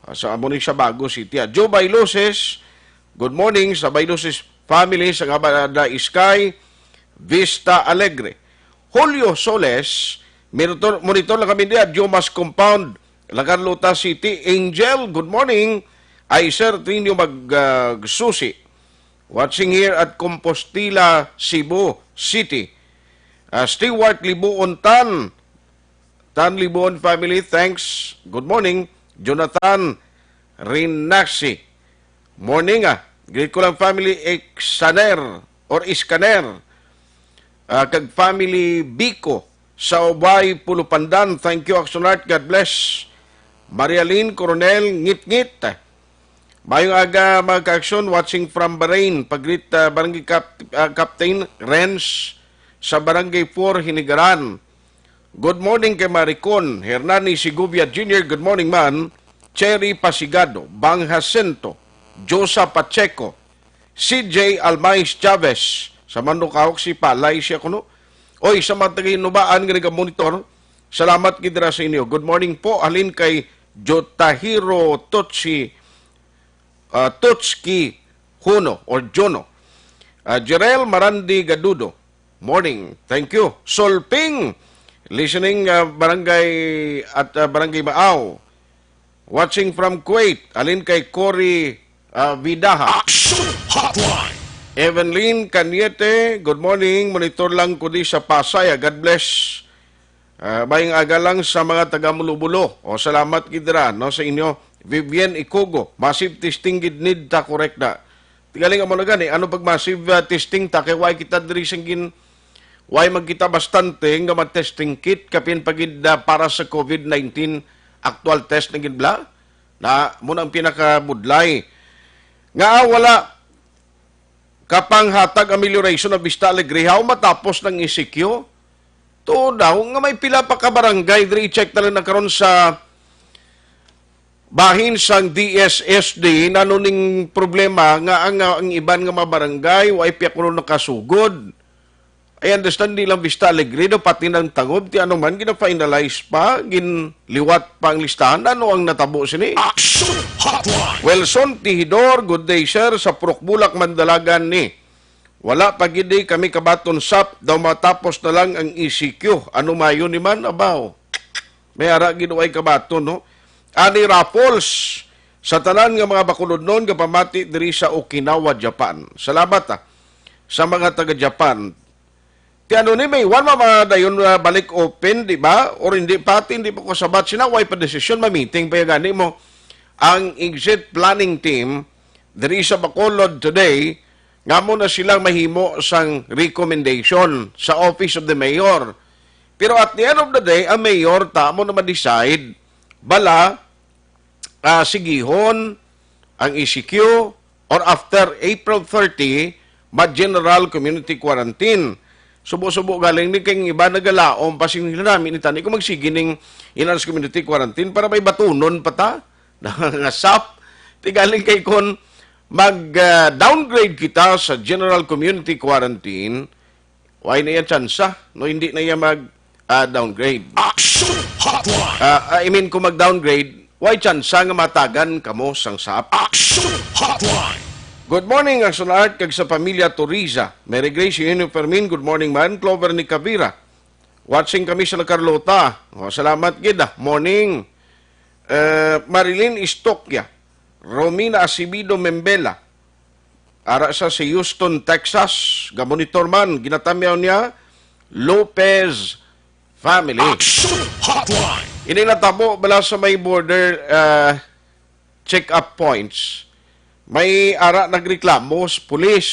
ah, sa amo ni sa Bago City. Ah, Joe Bailuses, good morning sa Bailuses family sa Ngabada Sky, Vista Alegre. Julio Soles, monitor, monitor lang kami diya, Diomas Compound, La Carlota City. Angel, good morning. Ay, Sir Trinio Magsusi. Watching here at Compostela, Cebu City. Ah, Stewart Libuon Tan. Tan Libuon family, thanks. Good morning. Jonathan Rinaxi. Morning, ah. Greet ko lang family Exaner or Iskaner. Ah, kag family Biko sa Ubay, Pulupandan. Thank you, Action Art. God bless. Marialyn Coronel Ngitngit. Mayong aga, mga ka-action. Watching from Bahrain. Pag-greet, ah, Barangay Cap-, ah, Captain Renz sa Barangay four, Hinigaran. Good morning kay Maricon Hernani Segovia Junior. Good morning, man. Cherry Pasigado, Bang Jacinto, Josa Pacheco, C J Almais Chavez. Sa Mandukahok, si Palay siya kuno. Oy, sa mga taga-Hinubaan nga nagamonitor, salamat gid dira sa inyo. Good morning po, halin kay Jotahiro Totsi, ah, Totski Huno or Jono. Ah, Jerel Marandi Gadudo, morning. Thank you. Solping, listening, ah, barangay at, ah, Barangay Maaw. Watching from Kuwait, alin kay Cory, ah, Vidaha. Action Hotline! Evelyn Caniete, good morning. Monitor lang ko di sa Pasay. Ah, God bless. Ah, mayong aga lang sa mga taga Mulobulo. O, salamat gid dira, no, sa inyo. Vivian Ikugo, massive testing gid need ta, correct na. Tigaling amo na gani, ano pag massive, ah, testing ta, kay why kita diri sang gin-, why magkita bastante nga mag-testing kit, kapin pa gid, ah, para sa COVID nineteen, actual test na gid bla? Na, mo na ang pinakabudlay. Nga, ah, wala, kapanghatag amelioration of Vista Alegre, how matapos ng E C Q? Tuod daw nga may pila pa ka barangay diri, i-check na lang na karon sa bahin sang D S S D, nano ning problema nga ang, ang iban nga mga barangay, wa pa kuno nakasugod. I understand, di lang Vista Alegre, no, pati ng Tangob, ti ano man, gina-finalize pa, ginliwat pa ang listahan. Ano ang natabo sini? Action Hotline! Wilson Tihidor, good day, sir. Sa Purok Bulak, Mandalagan ni. Wala pa gid kami kabaton sap, daw matapos na lang ang E C Q. Ano mayo ni man, abaw? May ara gid way kabaton, no? Ani Raffles, sa tanan nga mga bakulodnon nga pamati diri sa Okinawa, Japan. Salamat, ah, sa mga taga Japan. Ti ano ni, may one ma-, ma-, dayon, ah, balik open, di ba? Or hindi pa, ti hindi pa ko sabat sina, way pa desisyon, ma-meeting pa yung gani mo. Ang exit planning team, diri sa Bacolod today, nga mo na silang mahimo sang recommendation sa Office of the Mayor. Pero at the end of the day, ang mayor ta mo na ma-decide, bala, ah, sigihon ang E C Q or after April thirty, ma-general community quarantine. Subo-subo galing ni kay iba nagalaom pa sing nila namin ni tani kung magsigi ning enhanced community quarantine para may batunon pa ta. Nga sap. Ti galing kay kon mag, ah, downgrade kita sa general community quarantine, why na iya tsansa, no? Hindi na iya mag, ah, downgrade. Action Hotline! Ah, ah, I mean, kung mag-downgrade, why tsansa nga matagan kamo sang sap? Action Hotline! Good morning, Action Art, kag sa pamilya Toriza. Mary Grace, Eugenio Fermin, good morning man. Clover Nicavira, watching kami sa La Carlota. Oh, salamat gid, ah. Morning. Eh, Marilyn Istokya, Romina Acevedo Membela, Ara sa, sa Houston, Texas, gamonitor man, ginatamyaw niya, Lopez family. Action Hotline. Ini natabo bala sa may border, ah, check-up points. May ara nagreklamo sa pulis.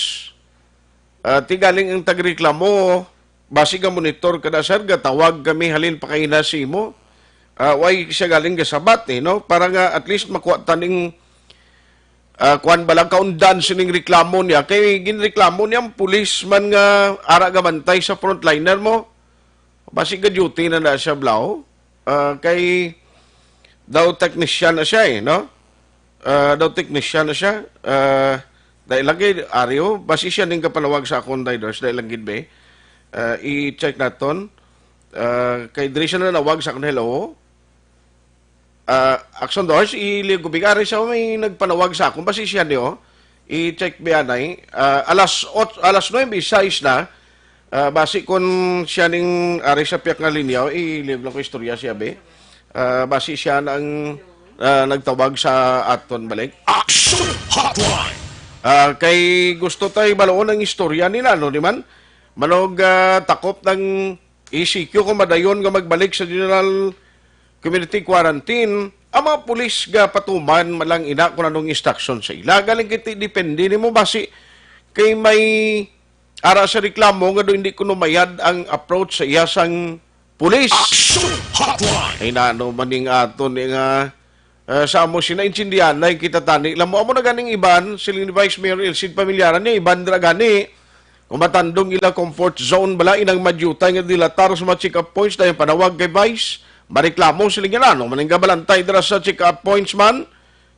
Ah, ti galing ang tagreklamo, basi ga monitor ka na, sir, gatawag kami halin pa kay na sa imo. Ah, way siya galing gasabat, eh, no? Para nga at least makuha taning, ah, kuwan ba lang, kaundan sining reklamo niya. Kay ginreklamo niya ang pulis man nga ara gamantay sa frontliner mo. Basi ga-duty na na siya, Blau. Ah, kay daw technician na siya, eh, no? Ah, daw technician na siya. Ah, dahil lagi, Ario, basi siya ning kapanawag sa akon, Day Dors, dahil lang gid, be. Ah, i-check naton. Ah, kay diri siya nanawag sa akon, hello. Ah, Action Dors, iliyog ko bigari sa may nagpanawag sa akon, basi siya niyo. I-check biya, Nay. Ah, alas ot-, alas nuebe sais na. Ah, basi kun siya ning ari sa piyak nga linya, iliyog lang ko istorya siya, be. Ah, basi siya na ang, ah, nagtawag sa aton balik. Action Hotline. Ah, kay gusto tay baloon ang istorya ni nano ni man. Manog, ah, takop ng E C Q kung madayon nga magbalik sa General Community Quarantine, ang mga pulis ga patuman man lang ina kung anong instruction sa ila. Galing kiti depende nimo basi kay may ara sa reklamo nga do hindi kuno mayad ang approach sa iya sang pulis. Action Hotline. Ay nano man ning aton ni nga, ah, sa amo sinaintindihan na kita tani. Lamo amo na ganing iban, siling ni Vice Mayor Elcid Pamilyara ni iban dira gani. Kung matandong ila comfort zone bala inang madyutay nga dilatar sa mga check-up points dahil panawag kay Vice. Mareklamo sila nga ano, maning gabalantay dira sa check-up points man.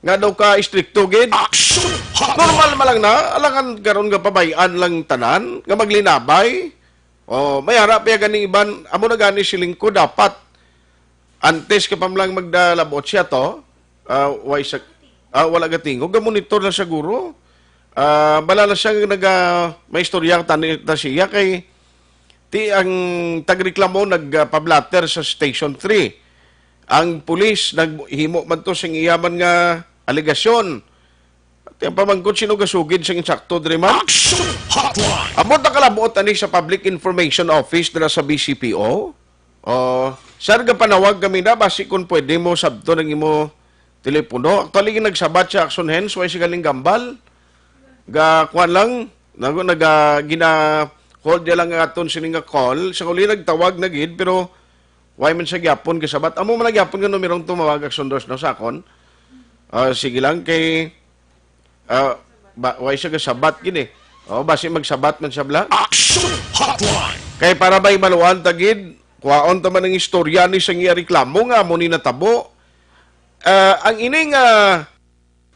Nga daw ka istrikto gid. Action Hotline. Normal man lang na, alangan karon nga pabayan lang tanan, nga maglinabay. O, may ara pa gani iban, amo na gani siling ko dapat. Antes ka pa lang magdalabot siya to, ah, way sa, ah, wala gatingog, ga-monitor na siguro. Ah, bala na siya naga, may istorya ta ni, ta siya kay ti ang tagreklamo nagpablatter sa Station three. Ang pulis naghimo man to sing iya man nga alegasyon. Ti ang pamangkot, sino gasugid sang insakto diri man? Action Hotline. Amo ta kalabot ani sa Public Information Office dira sa B C P O. Oh, sir, gapanawag kami na basi kung pwede mo sabton ang imo telepono. Actually, nagsabat siya, Action Hens, way siya galing gambal. Ga, kuwan lang, nago, naga, gina, hold niya lang ang aton sini nga call. Sa uli, nagtawag na gid, pero way man siya gyapon gasabat. Amo man na gyapon nga numerong tumawag, Action Dos, no, sa akon. Ah, sige lang, kay, ah, ba, way siya gasabat gid eh. Oh, basi magsabat man siya bala. Action Hotline. Kay para may maluan ta gid, kuhaon ta man ang istorya ni sang iya reklamo nga amo ni natabo. Ah, ang ini nga,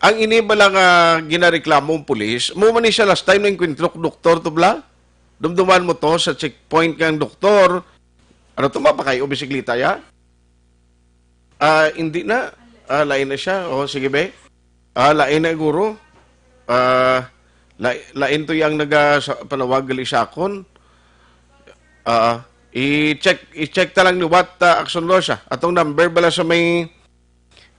ang ini bala nga ginareklamo ang pulis, mo man ni siya last time na enkwentro ko doktor to bala? Dumduman mo to sa checkpoint nga ang doktor. Ano to, mapakayo bisikleta ya? Ah, hindi na. Ah, lain na siya. Oh, sige, be. Ah, lain na, guro. Ah, la-, lain to yang naga sa, panawag gali sa akon. Ah, i-check, i-check ta lang ni what, ah, Action Law siya. Atong number bala sa may,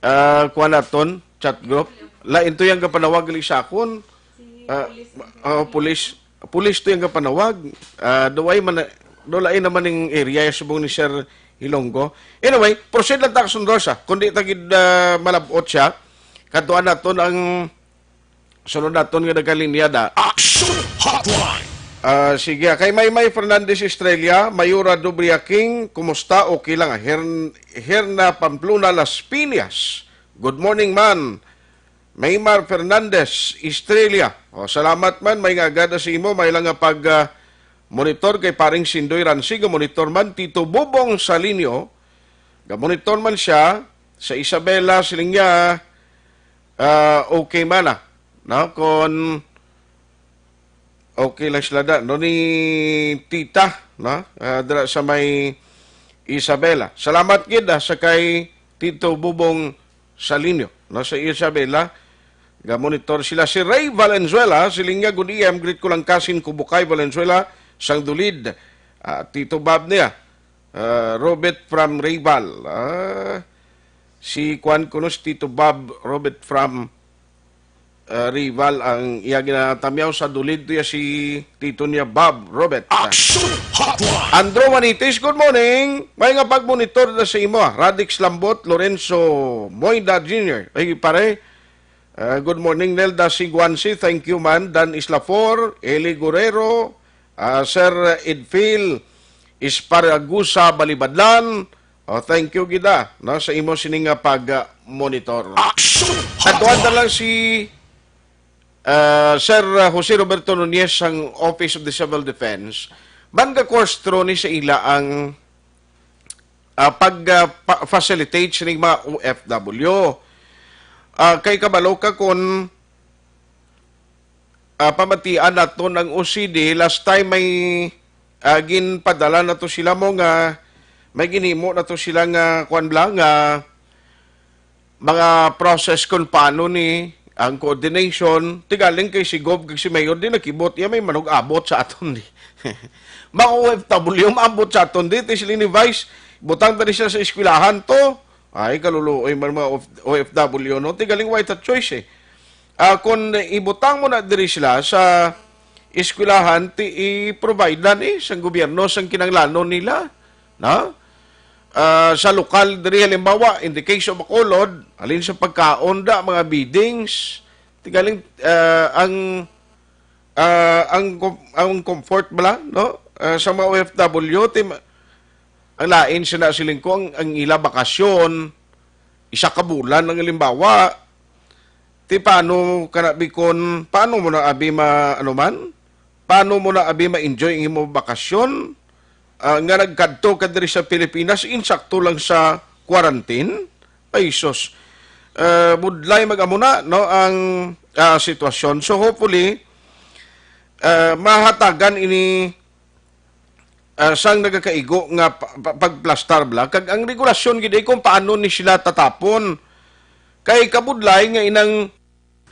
ah, kuha naton, chat group. Lain to yang gapanawag gali sa akon. Ah, oh, police. Pulis to yung kapanawag. Ah, do ay man, do lain naman yung area subong ni Sir Hilonggo. Anyway, proceed lang ta, Action Dos, ah. Kundi ta gid, ah, malabot siya. Katuan naton ang sunod naton nga nagkalinya da. Action Hotline. Ah, sige, ah, kay Maymay Fernandez Estrella, Mayura Dubria King, kumusta? Okay lang, ah. Hern-, Herna Pamplona Las Piñas. Good morning, man. Maymar Fernandez Estrella. O, salamat man, may nga agad sa imo, may lang nga pag, ah, monitor kay paring Sindoy Ransig, monitor man Tito Bubong Salinio, ga monitor man siya sa Isabela, siling niya, ah, okay man, ah, no? Kon okay lang sila da, no, ni Tita, no? Ah, dira sa may Isabela. Salamat gid, ah, sa kay Tito Bubong Salinio, no, sa Isabela. Ga-monitor sila. Si Ray Valenzuela, siling niya, "Good A M, greet ko lang kasin ko Bukay Valenzuela, sang Dulid." Ah, Tito Bob niya. Ah, Robert from Ray Val. Ah, si Kwan kuno si Tito Bob, Robert from ah, rival ang iya ginatamyaw sa dulid tuya si Tito niya Bob Robert. Action Hotline! Andrew Manitis, good morning. May nga pagmonitor na sa imo, ah. Radix Lambot, Lorenzo Moida Junior. Ay, pare. Ah, good morning, Nelda Siguansi. Thank you, man. Dan Islafor, Eli Guerrero, ah, Sir Edfil Esparagusa Balibadlan. Oh, thank you, gida, no, sa imo sini nga pag-monitor. Action Hotline! Adtuan na lang si, ah, Sir Jose Roberto Nunez sang Office of the Civil Defense. Man ga course through ni sa ila ang, ah, pag, ah, pa-, facilitate sining mga O F W. Ah, kay kabalo ka kon, ah, pamatian naton ang O C D, last time may, ah, ginpadala na to sila mo nga may ginhimo na to sila nga kuan bala nga mga process kung paano ni ang coordination. Tigaling kay si Gov kag si Mayor di nakibot iya may manug-abot sa aton di. Mga O F W maabot sa aton di, ti sila ni Vice, butang tani siya sa eskwelahan to. Ay, kaluluoy man mga O F W, no? Tigaling wala ta choice, eh. Ah, kung ibutang mo na diri sila sa eskwelahan, ti i-provide na ni sang gobyerno sang kinahanglanon nila, no? Ah, sa lokal diri, halimbawa, in the case of Bacolod, halin sa pagkaon da, mga beddings, tigaling, ah, ang, ah, ang com-, ang comfort bala, no? Ah, sa mga O F W, ti ma-, ang lain sina siling ko, ang, ang ila bakasyon, isa ka bulan ang halimbawa, ti paano ka na, Bicon, paano mo na abi ma-, ano man? Paano mo na abi ma-enjoy ang imo bakasyon, ah, nga nagkadto ka diri sa Pilipinas, insakto lang sa quarantine? Ay, sus. Ah, budlay mag-amo na, no, ang, ah, sitwasyon. So, hopefully, ah, mahatagan ini, ah, sang nagakaigo nga pa-, pa-, pagplastar bala. Kag ang regulasyon gid ay kung paano ni sila tatapon. Kay kabudlay nga inang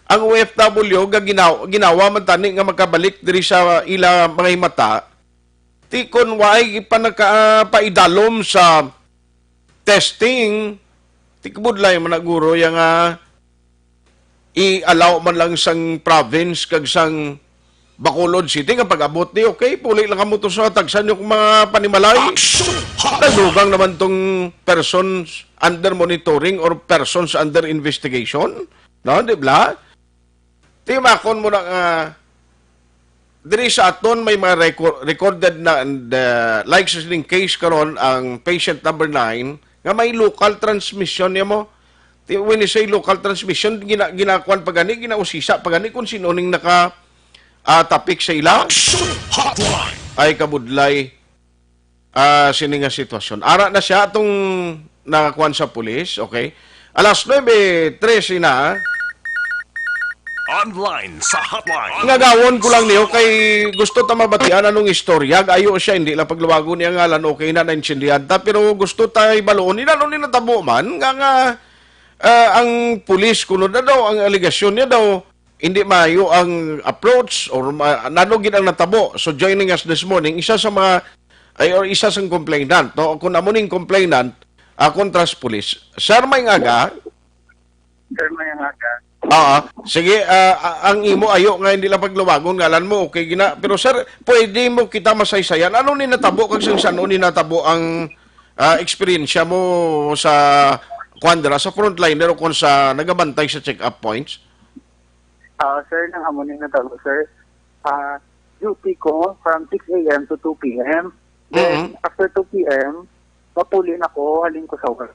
ang O F W nga ginaw-, ginawa man tani nga makabalik diri sa ila mga himata, ti kon waay pa nakapaidalom sa testing, ti kabudlay man na guro ya nga i-allow man lang sang province kag sang Bacolod City nga pag-abot ni, okay, puli lang kamo to sa tagsa niyo kong mga panimalay. Action Hotline! Nadugang naman tong persons under monitoring or persons under investigation, no, di ba? Timakon mo na nga diri sa aton may mga reco-, recorded na, and, uh, like sa sining case karon, ang patient number nine, nga may local transmission niya mo. Ti-, when you say local transmission, gina-, ginakuan pa gani, ginausisa pa gani kung sino ning naka, ah, tapik sa ila. Action Hotline! Ay, kabudlay, ah, sini nga sitwasyon. Ara na siya atong nakakuan sa pulis, okay? Alas nuebe trese na. Online sa hotline. Ngagawon ko lang niyo kay gusto ta mabatian anong istorya. Ayo siya, hindi lang pagluwagon niya ngalan, okay na, naintindihan ta. Pero gusto ta ibaluon, inano ni natabo man, nga, nga, ah, ang pulis, kuno na daw, ang alegasyon niya daw, hindi maayo ang approach or ma-, nano gid ang natabo. So, joining us this morning, isa sa mga, ay, or isa sang complainant, no? Kung amo ning complainant, ah, kontra sa pulis. Sir, may nga aga? Sir, may nga aga. Oo. Sige, ah, a-, ang imo ayo nga hindi lang pagluwagon ngalan mo, okay gina. Pero sir, pwede mo kita masaysayan. Ano ni natabo kag sang sano ni natabo ang, ah, eksperyensya mo sa kuan dira, sa frontliner o kung sa nagabantay sa check-up points? Ah, sir, nang amo ni natabo, sir. Ah, duty ko from six a m to two p m. Then, Mm-hmm. after two p m, mapuli na ko, halin ko sa work.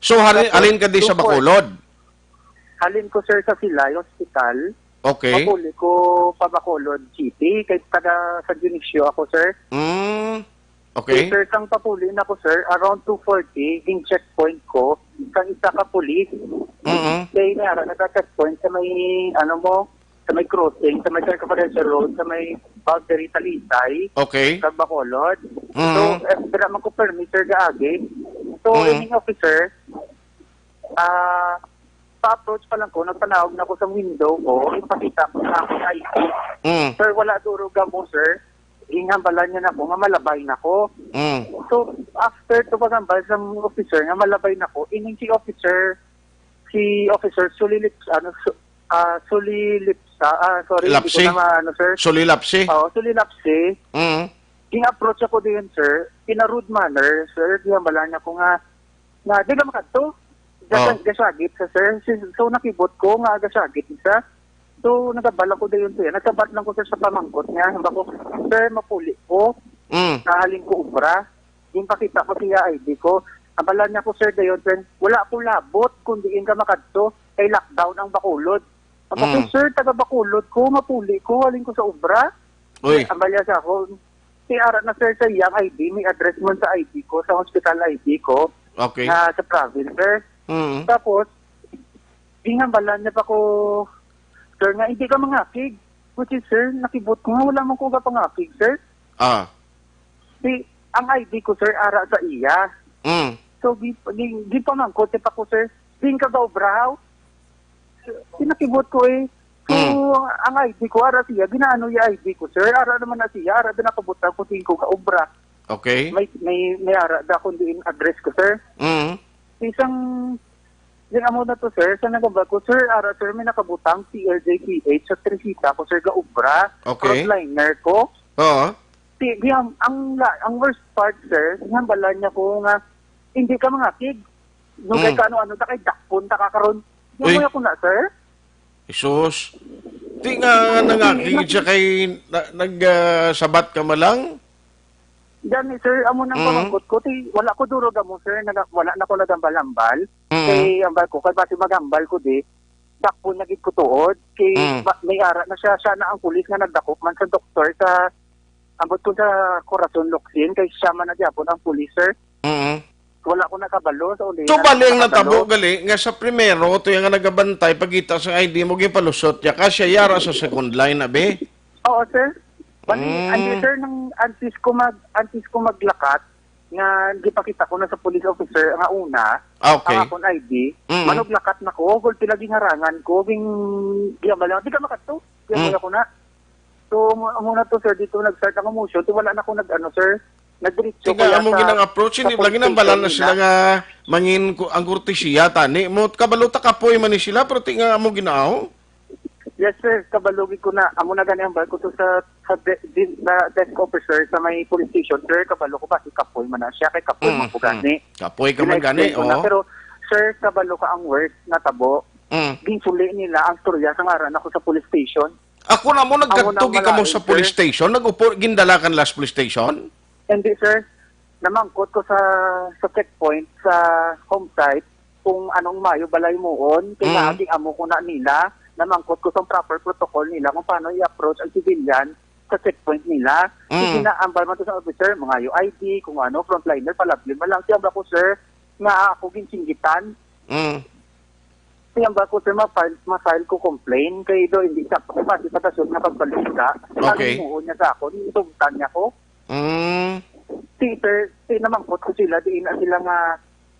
So, halin, So, halin ka di sa two four. Bacolod? Halin ko, sir, sa Silay Hospital. Okay. Mapuli ko pa Bacolod City, kay taga San Dionisio ako, sir. Mm. Okay. So, sir, sang papuli na ko, sir, around two forty, ging checkpoint ko, sang isa ka pulis. Mm-hmm. Kay nara naka-checkpoint sa may, ano mo, sa may crossing, sa may Circumferential Road, sa may boundary Talisay, Okay. sa Bacolod. Mm. So, eh, dira man ko permit, sir, gaagi. So, Mm. ining officer, ah, pa-approach pa lang ko, nagpanawag na ko sa window ko, ipakita ko sa akong I D. Mm. Sir, wala duro gamo, sir. Ginhambalan niya na ko nga malabay na ko. Mm. So, after to paghambal sa officer nga malabay na ko, ining si officer, si Officer Sulilit, ano, Su-, ah, Sulilipsa, ah, sorry, hindi ko Lapsi? na maano, sir. Sulilapsi? Oo, Sulilapsi. Mm. Ging-approach ako diyon, sir, in a rude manner, sir. Ginhambalan niya ko nga, nga, "Di ka makadto." Gasa-, Oh. gasagit sa, sir. Si-, so, nakibot ko nga gasagit siya. So, nagabal ako dayon, sir. Nagsabat lang ko, sir, sa pamangkot niya. Hamba ko, "Sir, mapuli ko. Mm. Nahalin ko obra." Yung pakita ko siya I D ko. Hambalan niya ko, sir, dayon, sir, "Wala ko labot kung diin ka makadto. Kay lockdown ang Bacolod." Hamba ko, Mm. "Sir, taga Bacolod ko. Mapuli ko. Halin ko sa obra." Uy. Hambal niya sa ako, "Ti ara na, sir, sa iyang I D, may address man sa I D ko, sa hospital I D ko, Okay. nga sa province, sir." Mm. Tapos, ginhambalan niya pa ko, sir, nga hindi ka mangakig. Which is, sir, nakibot ko nga wala man ko gapangakig, sir. Ah. Si, ang I D ko, sir, ara sa iya. Mm. So, gi-, gi-, gipamangkot niya pa ko, sir, "Din ka ba obrahaw?" Pinakibot ko eh. So, Mm. ang I D ko, ara siya, ginaano yung I D ko, sir? Ara naman na siya, ara din nakabutang ko tingko ka obra. Okay. May, may, may ara da kung diin address ko, sir. Mm. Isang, yung amo na to, sir, sa nagamba ko, sir, ara, sir, may nakabutang C L J P H sa Tresita ko, sir, ga obra. Okay. Frontliner ko. Oo. Ti, di, ang, ang, la-, ang worst part, sir, ginhambalan niya ko nga, "Hindi ka mangakig. No, kay Mm. kaano-ano, ta kay dakpon, ta ka karon." Uy. Yan mo na, sir. Jesus. Ti nga nangakig siya kay na-, nag, ah, sabat ka man lang? Gani, sir, amo nang Mm. pamangkot ko. Ti, wala ko duro gamo, sir. Naga-, wala na ko nagambal-ambal. Mm. Kay ambal ko, kay basi magambal ko di, dakpon na gid ko tuod. Kay Mm. ba-, may ara na siya, siya na ang pulis nga nagdakop man sa doktor sa, ambot ko sa Corazon Locsin, kay siya man na gyapon ang pulis, sir. Mm. Wala ko nakabalo sa uli. So, bali ang natabo gali nga sa primero, to yung nga nagabantay, pagkita sa I D mo, gipalusot ya ka, siya yara sa second line, abi? Oo, sir. Bali, Mm. hindi, sir, nang antes ko mag-, antes ko maglakat, nga gipakita ko na sa police officer nga una, Ah, okay. ang akon I D, Mm. manuglakat na ko, gulpi lagi nga rangan ko, ging-, giyamal lang, "Di ka makadto." Giyamal Mm. ako na. So, mo, mo na to, sir, dito nag-start ang commotion. Ti wala na ko nag-ano, sir. Nagdiretso Ti ko nga lang amo sa, ginang approach, sa hindi police lagi nang balan na station sila nila. nga mangin ko, ang kortesiya, tani. Mo, kabalo ta kapoy man ni sila, pero ti nga amo ginaaw. Yes, sir. Kabalo gid ko na. Amo na gani ang barko to sa, sa de-, di-, sa desk officer sa may police station, sir. Kabalo ko ba si kapoy man na siya, kay kapoy Mm, man ko gani. mm. Kapoy ka man gani, Gina-explain ko na. oo. Pero, sir, kabalo ka ang worst natabo. Mm. Ginsuli nila ang storya sa ngaran ako sa police station. Ako na mo, Ako nagkadto nang gid kamo malain, sa police sir. station, nag-upo, gindala ka nila sa police station? Hindi, sir. Namangkot ko sa, sa checkpoint, sa home site, kung anong mayo balay muon, kay Mm. nga amo ko na nila, namangkot ko sa proper protocol nila kung paano i-approach ang civilian sa checkpoint nila. Mm. Sige na, ambal man to sa officer, mga U I D, kung ano, frontliner, palabyon man lang. Siya ba ko, sir, nga ako ginsinggitan? Mm. Siya ba ko, sir, ma-file, ma-file ko complaint? Kay do, hindi sa pati patasyon nga pagbalita. Okay. Ang himuon niya sa ako, isugtan niya ko. Mm. Si, sir, si namangkot ko sila, di na sila nga,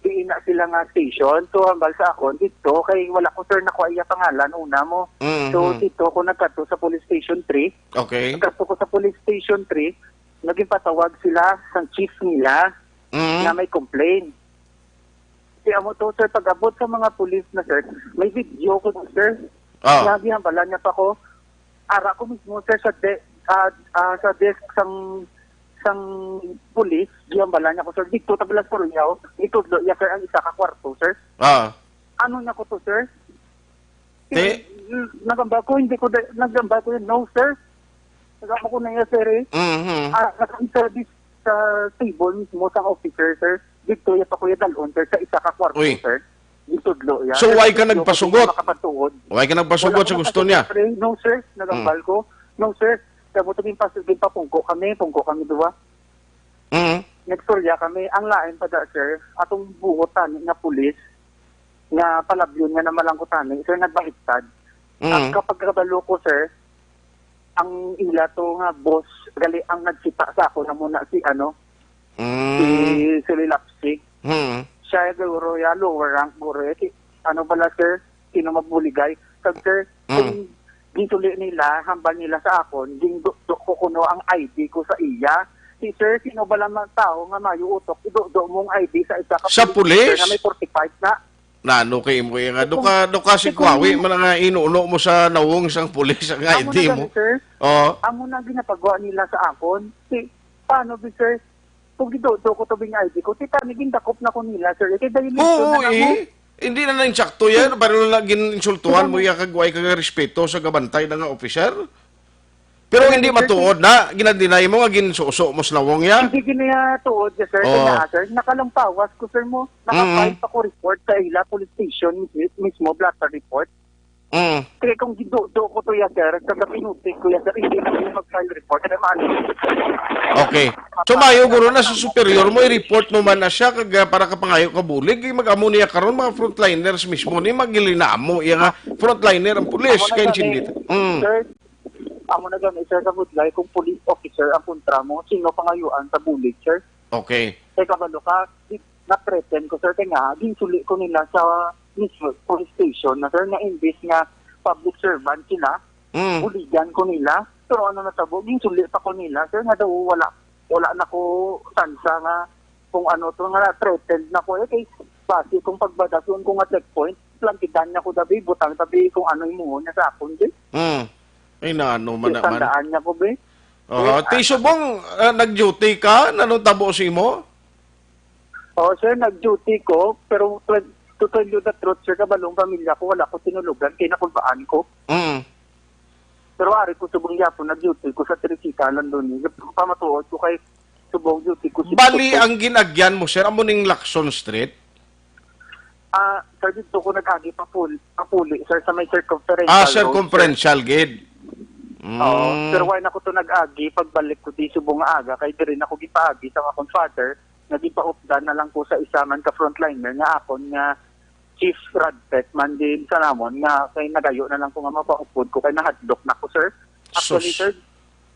di na sila nga station. So, hambal sa akon, dito, kay wala ko, sir, nakuha iya pangalan, una mo. Mm, So, mm. dito ko nagkadto sa police station three. Okay. Nagkadto ko sa police station three, naging patawag sila sa chief nila Mm. na may complaint. Kaya mo to, sir, pag-abot sa mga pulis na, sir, may video ko, sir. Ah. Sinabi, hambala niya pa ko, ara ko mismo, sir, sa de-, ah, ah, sa desk sang, sang pulis, gihambala niya ko, sir, dito, tabilas ko rin niya, oh. Itudlo niya, sir, ang isa ka kwarto, sir. Ah. Ano niya ko to, sir? Ti- Nagamba ko, hindi ko da-, nagamba ko yun. No, sir. Nagamba ko na yun, sir, eh. Mhm. Ah, naka-service sa table mismo sa officer, sir. Dito, yung pa kuya dalon, sir, sa isa ka kwarto, Uy. sir. Dito, dlo, yan. So, Sir, why ka dito, nagpasugot? Makapatuod. Why ka nagpasugot Wala sa ko gusto niya? nagpasugot, sir. No, sir. Nagambal Hmm. ko. No, sir. Sabi ko, "Ginpa-, ginpapungko kami, pungko kami, duwa." Mhm. Nagstorya kami. Ang lain pa da, sir, atong buot tani nga pulis, nga palabyon nga namalangkot tani, sir, nagbaliktad. Mm. At kapag kabalo ko, sir, ang ila to nga boss, gali ang nagkita sa ako na muna si, ano, Mm. si Sulilapsi. Mm. Siya, guro, ya, lower rank, guro, eh. Ki-, ano bala, sir? Sino magbuligay? Kag, sir, Mm. kung gisuli nila, hambal nila sa akon, gindukdok ko kuno ang I D ko sa iya. Si sir, sino bala man tao nga mayo utok, idukdok mo ang I D sa isa ka Sa pulis, sir, pulis? nga may forty-five na. Nano kay imo iya nga, duka, duka si Kuwawi man nga inuno mo sa nawong sang pulis nga Amo na ID gani, mo. Sir. Oo. Amo na ginapagawa nila sa akon. Si, paano, bi, sir? Kung gidudo ko to bing I D ko, ti tani gindakop na ko nila, sir. Kay violation Oo, na lang mo. Eh. Hindi na na insakto yan, pero na gin-insultuhan mo iya kag way kag respeto sa gabantay na nga officer. Pero hindi matuod na, ginadinay mo nga ginsuso mo sa nawong niya? Hindi ginatuod niya, sir. Oo. Kaya, sir, nakalampawas ko, sir, mo. Mm. Naka-file pa ko report sa ila police station mis-, mismo, blotter report. Mm. Kaya kung gidudo ko to ya, sir, sa kapinutik ko ya, sir, hindi na ko mag-file report. Kaya maano? Okay. So, mayo, guro, na sa superior mo, i-report mo man na siya, kag, ah, para ka pangayo ka bulig, kay mag-amo niya karon, mga frontliners mismo ni, magilinamo, iya nga frontliner ang pulis, Amo na kay gani, Chinita. Mm. Sir, Amo na gani, sir, sa budlay kung police officer ang kontra mo, sino pangayuan sa bulig, sir? Okay. Kay kabalo ka, di, na-threaten ko, sir, kay nga, ginsuli ko nila sa mismo police station na, sir, nga imbis nga public servant sila, Mm. buligan ko nila. Pero ano natabo, ginsuli pa ko nila, sir, nga daw wala, wala na ko sansa nga kung ano to, nga threatened na ko, eh, kay base kung pagbadason ko nga checkpoint, plangkitan niya ko, dabi, butang, dabi, kung ano imuhon niya sa akon, di. Hmm. Ay, naano man naman. Tandaan niya ko, be. Oho. Eh, Ti ah, Subong, ah, nag-duty ka? Nanong tabo sa imo? Oo, sir, nag-duty ko, pero twen-, to tell you the truth, sir, kabalong pamilya ko, wala ko tinulugan, kay nakulbaan ko. Mm. Pero ari ko subong gyapon, nag-duty ko sa Teresita, Landoni. Pamatuod ko kay subong duty ko si Bali, Tuto. Ang ginagyan mo, sir, amo ning Lacson Street? Ah, sir, dito ko nag-agi papul-, papuli, sir, sa may circumferential Ah, road, sir. Circumferential gid. Oo, Mm. Sir, why na ko to nag-agi pagbalik ko di subong nga aga, kay diri na ko gipaagi sa akon father, nga gipaupdan na lang ko sa isa man ka frontliner nga akon nga chief radtech man din sa namon nga kay nagayo na lang ko nga mapaupod ko kay nahadlok na ko, sir. Actually, Sus. Sir,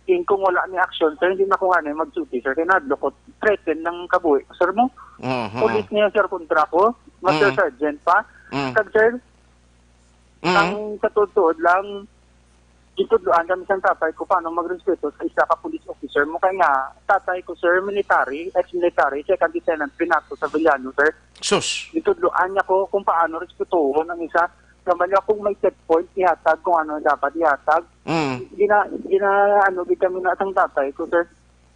in kung wala ni action, sir, hindi na ko nga na mag-duty, sir, kay nahadlok ko, threaten ng kabuhi ko, sir, mo. Mhm. Police niya, sir, kontra ko, Master Mm. Sergeant pa. Mm. Kag, sir, Mm. ang sa tuod-tuod lang, gitudloan kami sang tatay ko paano magrespeto sa isa ka police officer mo. Kay nga, tatay ko, sir, military, ex-military, Second Lieutenant Renato Savillano, sir. Sus. Gitudloan niya ko kung paano respetuhon ang isa. Naman niya kung may checkpoint, ihatag kung ano ang dapat ihatag. Mm. Gina-, gina-, ano, gid kami na sang tatay ko, sir.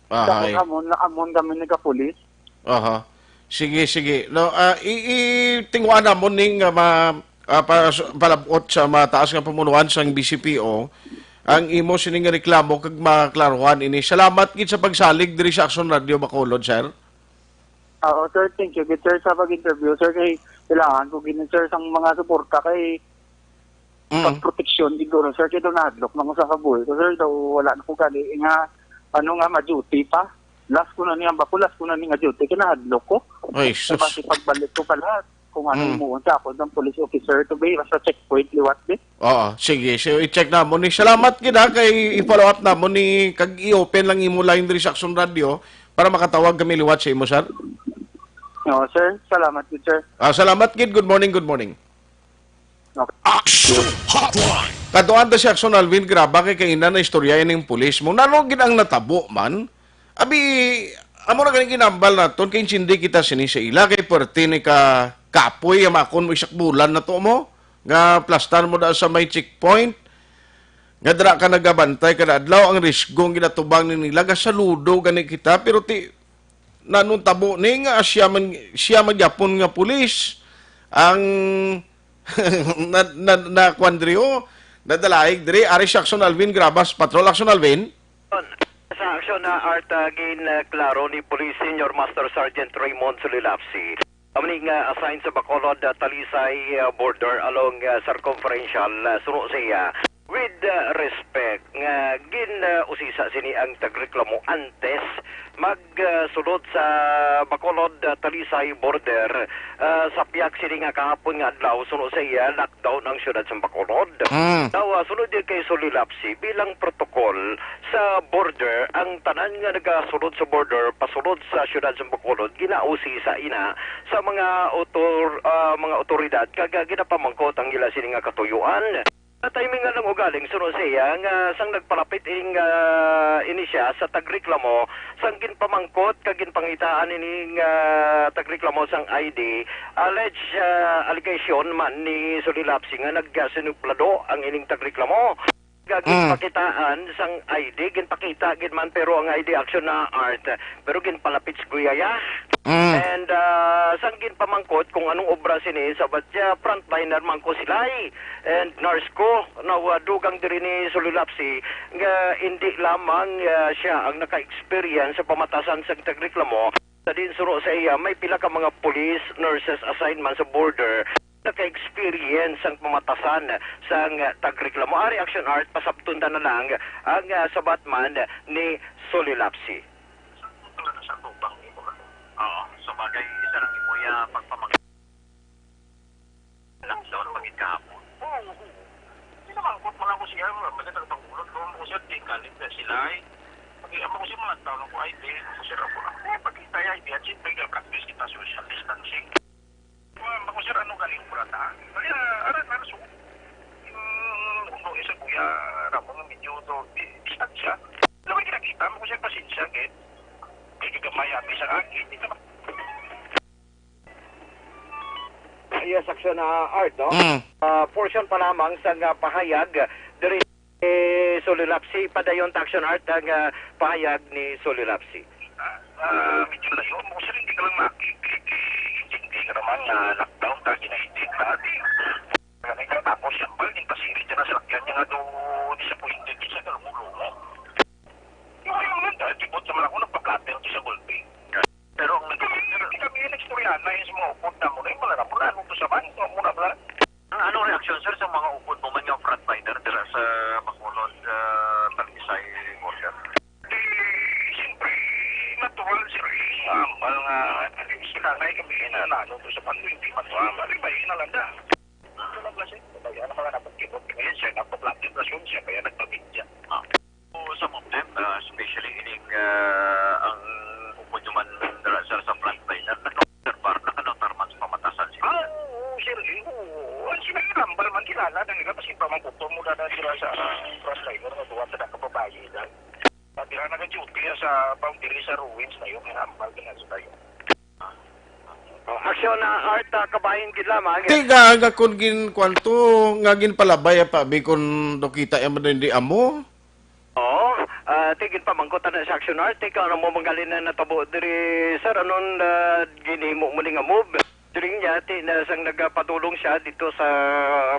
Ahay. Tapos amon, amon kami nagkapulis. Aha. Sige, sige. No, ah, i-, i-, tinguha namon ning, ah, ma-, ah, pa-, palabot sa mataas nga pamunuan sang B C P O ang imo sining reklamo kag maklaruhan ini. Salamat gid sa pagsalig diri sa Aksyon Radio Bacolod, sir. Oo, sir. Thank you gid, sir, sa pag-interview, sir. Kay kailangan ko gid, sir, sang mga suporta kay Mm. pagproteksyon, siguro, sir, kay daw nahadlok na ko sa kabuhi ko, sir, daw wala na ko gani nga, ano nga, ma-duty pa. Last ko na niya, bako, last ko na ni nga duty, kay nahadlok ko. Ay, sus. Basi pagbalik ko pala, kung ano Mm. yung muon sa ako, ng police officer to be, sa checkpoint, liwat, be. Oo, sige. So, i-check na mo ni. Salamat gid, ha, kay i-follow up na mo ni, kag i-open lang imo line diri sa Aksyon Radio para makatawag kami liwat sa imo, sir. Oo, sir. Salamat gid, sir. Ah, salamat gid. Good morning, good morning. Okay. Action Hotline. Katuan ta si Aksyon Alvin, graba kay kaina na istorya ining pulis mo. Nano gid ang natabo man? Abi, amo na gani ginambal naton, kay insindi kita sini sa ila, kay pwerte ni ka kapoy, amakon mo isak bulan na to mo, nga plastar mo da sa may checkpoint, nga dira ka nagabantay kada adlaw, ang risgo ang ginatubang ni nila, gasaludo gani kita, pero ti, nanong tabo ni nga siya man, siya man gyapon nga pulis, ang na, na, na, kuwan diri, oh, nadalaig diri, ari si Aksyon Alvin Grabas, Patrol Aksyon Alvin. Sa aksyon na art, ah, gin, ah, klaro ni Police Senior Master Sergeant Raymond Sulilapsi, amo ni nga assigned sa Bacolod, ah, Talisay, ah, border along, ah, circumferential, ah, suno sa iya. With, ah, respect nga gin, ah, usisa sini ang tagreklamo antes mag, ah, sulod sa Bacolod, ah, Talisay border, ah, sa pihak sini nga kahapon nga adlaw suno sa iya, lockdown ang siyudad sa Bacolod. Mm. Daw, ah, sunod din kay Sulilapsi, bilang protocol sa border, ang tanan nga nagasulod sa border, pasulod sa siyudad sa Bacolod, ginausisa ina sa mga otor-, ah, mga otoridad, kag, ah, ginapamangkot ang ila sini nga katuyuan. Sa timing nga lang ugaling, suno siya nga sang nagpalapit ing, ah, ini siya sa tagreklamo, sang ginpamangkot kag ginpangitaan ining, ah, tagreklamo sang I D, alleged, ah, allegation man ni Solilapsi nga nagsinuplado ang ining tagreklamo. Ga-, Mm. ginpakitaan sang I D, ginpakita gid man, pero ang I D action na art, pero ginpalapit sa guyaya. Mm. And, ah, sang ginpamangkot kung anong obra sini, sabat siya, frontliner man ko silay. And nurse ko, na, ah, dugang diri ni Solilapsi, nga hindi lamang, ah, siya ang naka-experience sa pamatasan sa tagreklamo. Sa din suro sa iya, may pila ka mga police, nurses assigned man sa border, naka-experience ang pamatasan sang tagreklamo. Ari, action art, pasabton ta na lang ang, ah, sabat man ni Solilapsi. Sa tubang, oo, sa bagay, isa lang imo ya pagpamang- Lockdown pa gid kahapon. Oo, oo. Hindi naman, kung wala ko siya, magandang pangulot ko, kung siya, di galit na sila, eh. Pag-iamang ko siya, mga tao lang ko, ay, di, ako, sir, ako lang. Eh, pag kita, ay, di, at siyempre, nag-practice kita social distancing. Mga, mga, sir, ano galing ko na ta? Kaya, arat na, so, yung, ano, isa, Kuya Ramon, medyo, do, di, distansya. Alam mo, kinakita mo ko, sir, pasensya, kaya, kaya gamay, abi, sa akin, di naman. Yes, action na art, no? Mm. Ah, portion pa lamang sa nga pahayag diri ni Solilapsi, padayon ta, action art, ang, ah, pahayag ni Solilapsi. Ah, medyo layo mo, sir, hindi ka lang makikindi ka naman na lockdown ka, ginahitik ka, di. Kaya tapos yung bal, yung pasirit ka na sa lakyan niya nga do disappointed, di siya kalungo-lungo. Yung yung lang, dahil kibot naman ako, nagpa-platter ko sa gulpi. Pero ang nag- Kami, hindi kami yung istoryahan na yung sa mga upod na mo na yung mga napula, ano to sa man, yung muna pala. Ang anong reaksyon, sir, sa mga upod mo man nga frontliner dira sa Bacolod, ah, Talisay border? Di, siyempre, natural, sir, eh, nga ambal nga, eh, si nanay kami na, na ano to sa man, hindi man to, ah, malibay na lang da. Ano lang kasi, kaya naman nga napagkibot, ngayon siya, napaplatid na siya, siya, kaya nagpabidya. Ah. So, some of them, uh, especially ining, uh, ang upod nyo man dira, sir, sa frontliner, naka-obserbar, nakanotar man sa pamatasan sila. Ah, oo, sir, eh, oo. Ang sila yung nambal man, kilala na nila, kasi pamangkuto mo na na sila sa, ah, frontliner, nga duwa sa nakababayi lang. Pati lang nag-duty sa boundary sa ruins na yun, may nambal din sa tayo. Oh, aksyon na art, ah, kabahin gid lamang. Ti nga, nga kun gin-, kwanto, nga ginpalabay pa, bi kun dokita ya man di amo? Oo, ah, ti ginpamangkutan na sa action art, ikaw na mo manggalin na natabo diri, sir, anon, ah, ginhimo mo ni nga move? During niya, ti na sang nagapadulong siya dito sa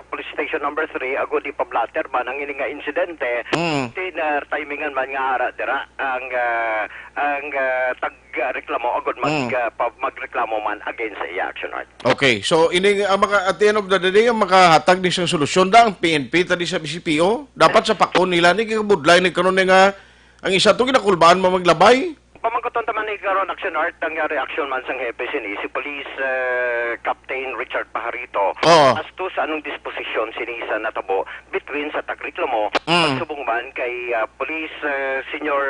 police station number three, agud ipablatter man ang ini nga insidente, Mm. ti na timingan man nga ara dira ang, ah, ang, ah, tag-, ah, reklamo, agud mag-, Mm. ah, pa-, magreklamo man against sa iya action art. Okay, so ini ang maka, at the end of the day, ang makahatag ni siyang solusyon da ang P N P, tadi sa B C P O. Dapat sa pakon nila ni, kikabudlay ni karon ni nga ang isa to ginakulbaan mo maglabay. Pamangkuton ta man ni karon, action art, ang reaction man sang hepe sini, si Police, eh, Captain Richard Pajarito. Oo. As to sa anong disposisyon sini sa natabo between sa tagreklamo, Mm. pagsubong man kay, ah, Police, eh, Senior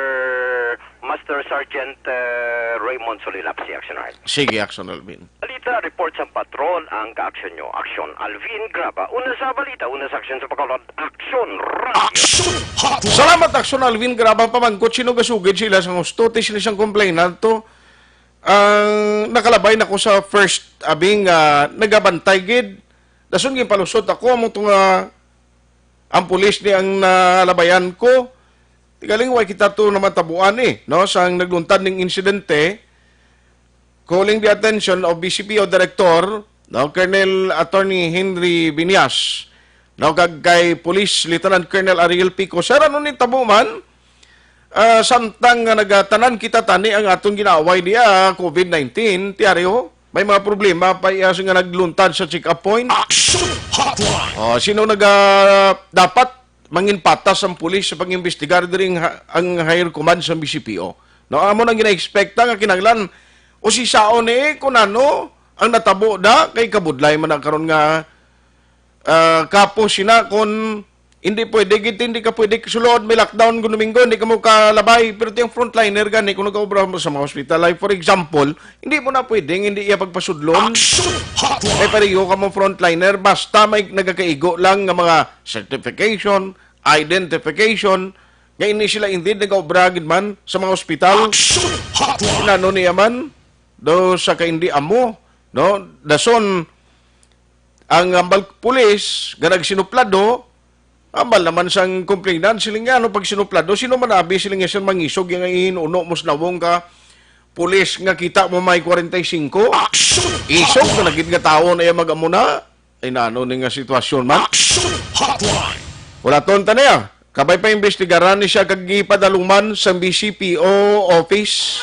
Master Sergeant, eh, Raymond Solilapsi, action art. Sige, Action Alvin. Balita, report sa patrol, ang kaaksyon nyo. Aksyon, Alvin Graba. Una sa balita, una sa aksyon sa Bacolod. Aksyon, Radyo. Aksyon Hotline. Salamat, Aksyon Alvin Graba. Pamangkot, sino gasugid sila sa husto? Ti sila siyang complainant to. Ang nakalabay na ko sa first, abing, ah, nagabantay gid. Dason ginpalusot ako, amo to nga ang pulis ni ang nalabayan ko. Tigaling, way kita to naman tabuan eh, no? Sang nagluntad ning insidente, calling the attention of B C P O Director, no, Colonel Attorney Henry Viñas, no, kag kay Police Lieutenant Colonel Ariel Pico. Sir, ano ni tabo man? Ah, samtang nga nagatanan kita tani ang aton ginaaway diya, COVID nineteen, tiyari ho, may mga problema pa iya nga nagluntad sa check-up point. Action Hotline. Oh, sino naga-, dapat mangin patas ang pulis sa pag-imbestigar diri ang ha-, ang higher command sa B C P O. No, amo nang gina-expecta nga kinahanglan usisaon ni kung ano ang natabo da kay kabudlay man na karon nga, ah, kapos sina kon Hindi pwede, gid, hindi ka pwede sulod, may lockdown kun Domingo, hindi ka mo kalabay. Pero tiyang frontliner gani, kung nag-aobra mo sa mga hospital, like, for example, hindi mo na pwedeng hindi iya pagpasudlon. Action Hotline! May pareho ka mo frontliner, basta may nagakaigo lang nga mga certification, identification, nga ini sila indeed nag-aobra gid man sa mga hospital. Action Hotline! Inano niya man, do sa kaindi amo, no? Dason, ang ambal pulis nga nagsinuplado, ambal naman sang complainant, siling niya, ano, pag sinuplado, sino man abi, siling niya, sir, mangisog yung ihinuno mo sa nawong ka pulis nga kita mo may forty-five? Action! Isog na nagid nga tawo na iya mag-amuna. Ay, nano ni nga sitwasyon man? Action Hotline! Wala ton ta niya. Kabay pa imbestigaran ni siya kag gipadaluman sa B C P O office.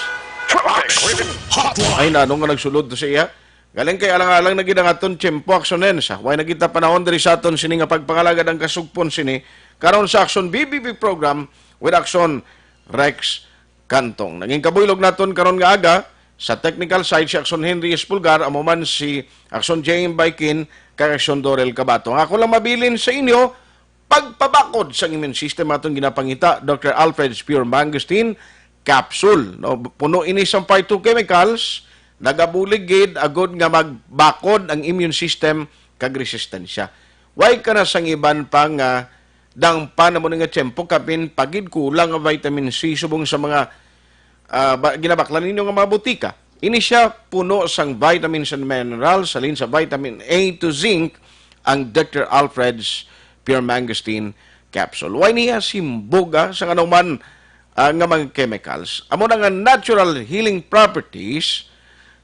Action Hotline! Ay, nano nga nagsulod to sa iya? Galing kay alang-alang na gid ang aton tiyempo, aksyonen. Sa way na kita panahon diri sa aton sini nga pagpangalagad ang kasugpon sini karon sa Action B B B program with Action Rex Cantong. Naging kabuylog naton karon nga aga sa technical side si Action Henry Espulgar, amo man si Action J M Baikin, kag Action Dorel Cabato. Ang ako lang mabilin sa inyo, pagpabakod sang immune system aton ginapangita, Doctor Alfred's Pure Mangosteen Capsule. No? Puno ini sang phytochemicals, nagabulig gid agod nga magbakod ang immune system kag resistensya. Way ka na sang iban pa nga dangpan na mo nga tiyempo, kapin pagid kulang ang vitamin C subong sa mga, ah, ba, ginabaklan ninyo nga mga butika. Ini siya puno sang vitamins and minerals, halin sa vitamin A to zinc, ang Doctor Alfred's Pure Mangosteen Capsule. Way niya simbog, ah, sa anuman, ah, nga mga chemicals. Amo na nga natural healing properties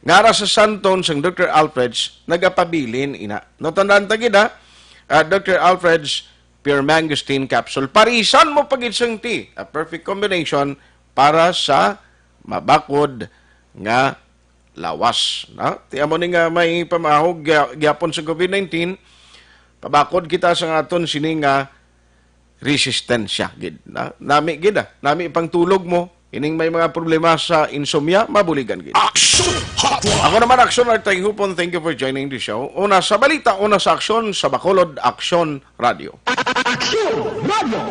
nga ara sa santon sang Doctor Alfred's nagapabilin ina. No, tandaan ta gid, ah, ah, Doctor Alfred's Pure Mangosteen Capsule. Parisan mo pa gid sang tea, a perfect combination para sa mabakod nga lawas, no? Ti amo ni nga may pamahog gya-, gyapon sa COVID nineteen, pabakod kita sa aton sini nga resistensya gid, no? Nami gid, ah. Nami pang tulog mo. Ining may mga problema sa insomnia, mabuligan gid. Action Hotline! Ako naman, Action Artay Hupon. Thank you for joining the show. Una sa balita, una sa aksyon, sa Bacolod Action Radio. Action Radio!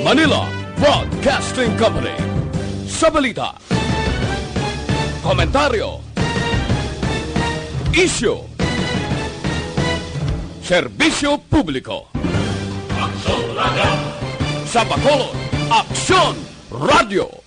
Manila Broadcasting Company. Sa balita, komentaryo, isyu, serbisyo publiko. Aksyon Radio. Sa Bacolod, Aksyon Radio.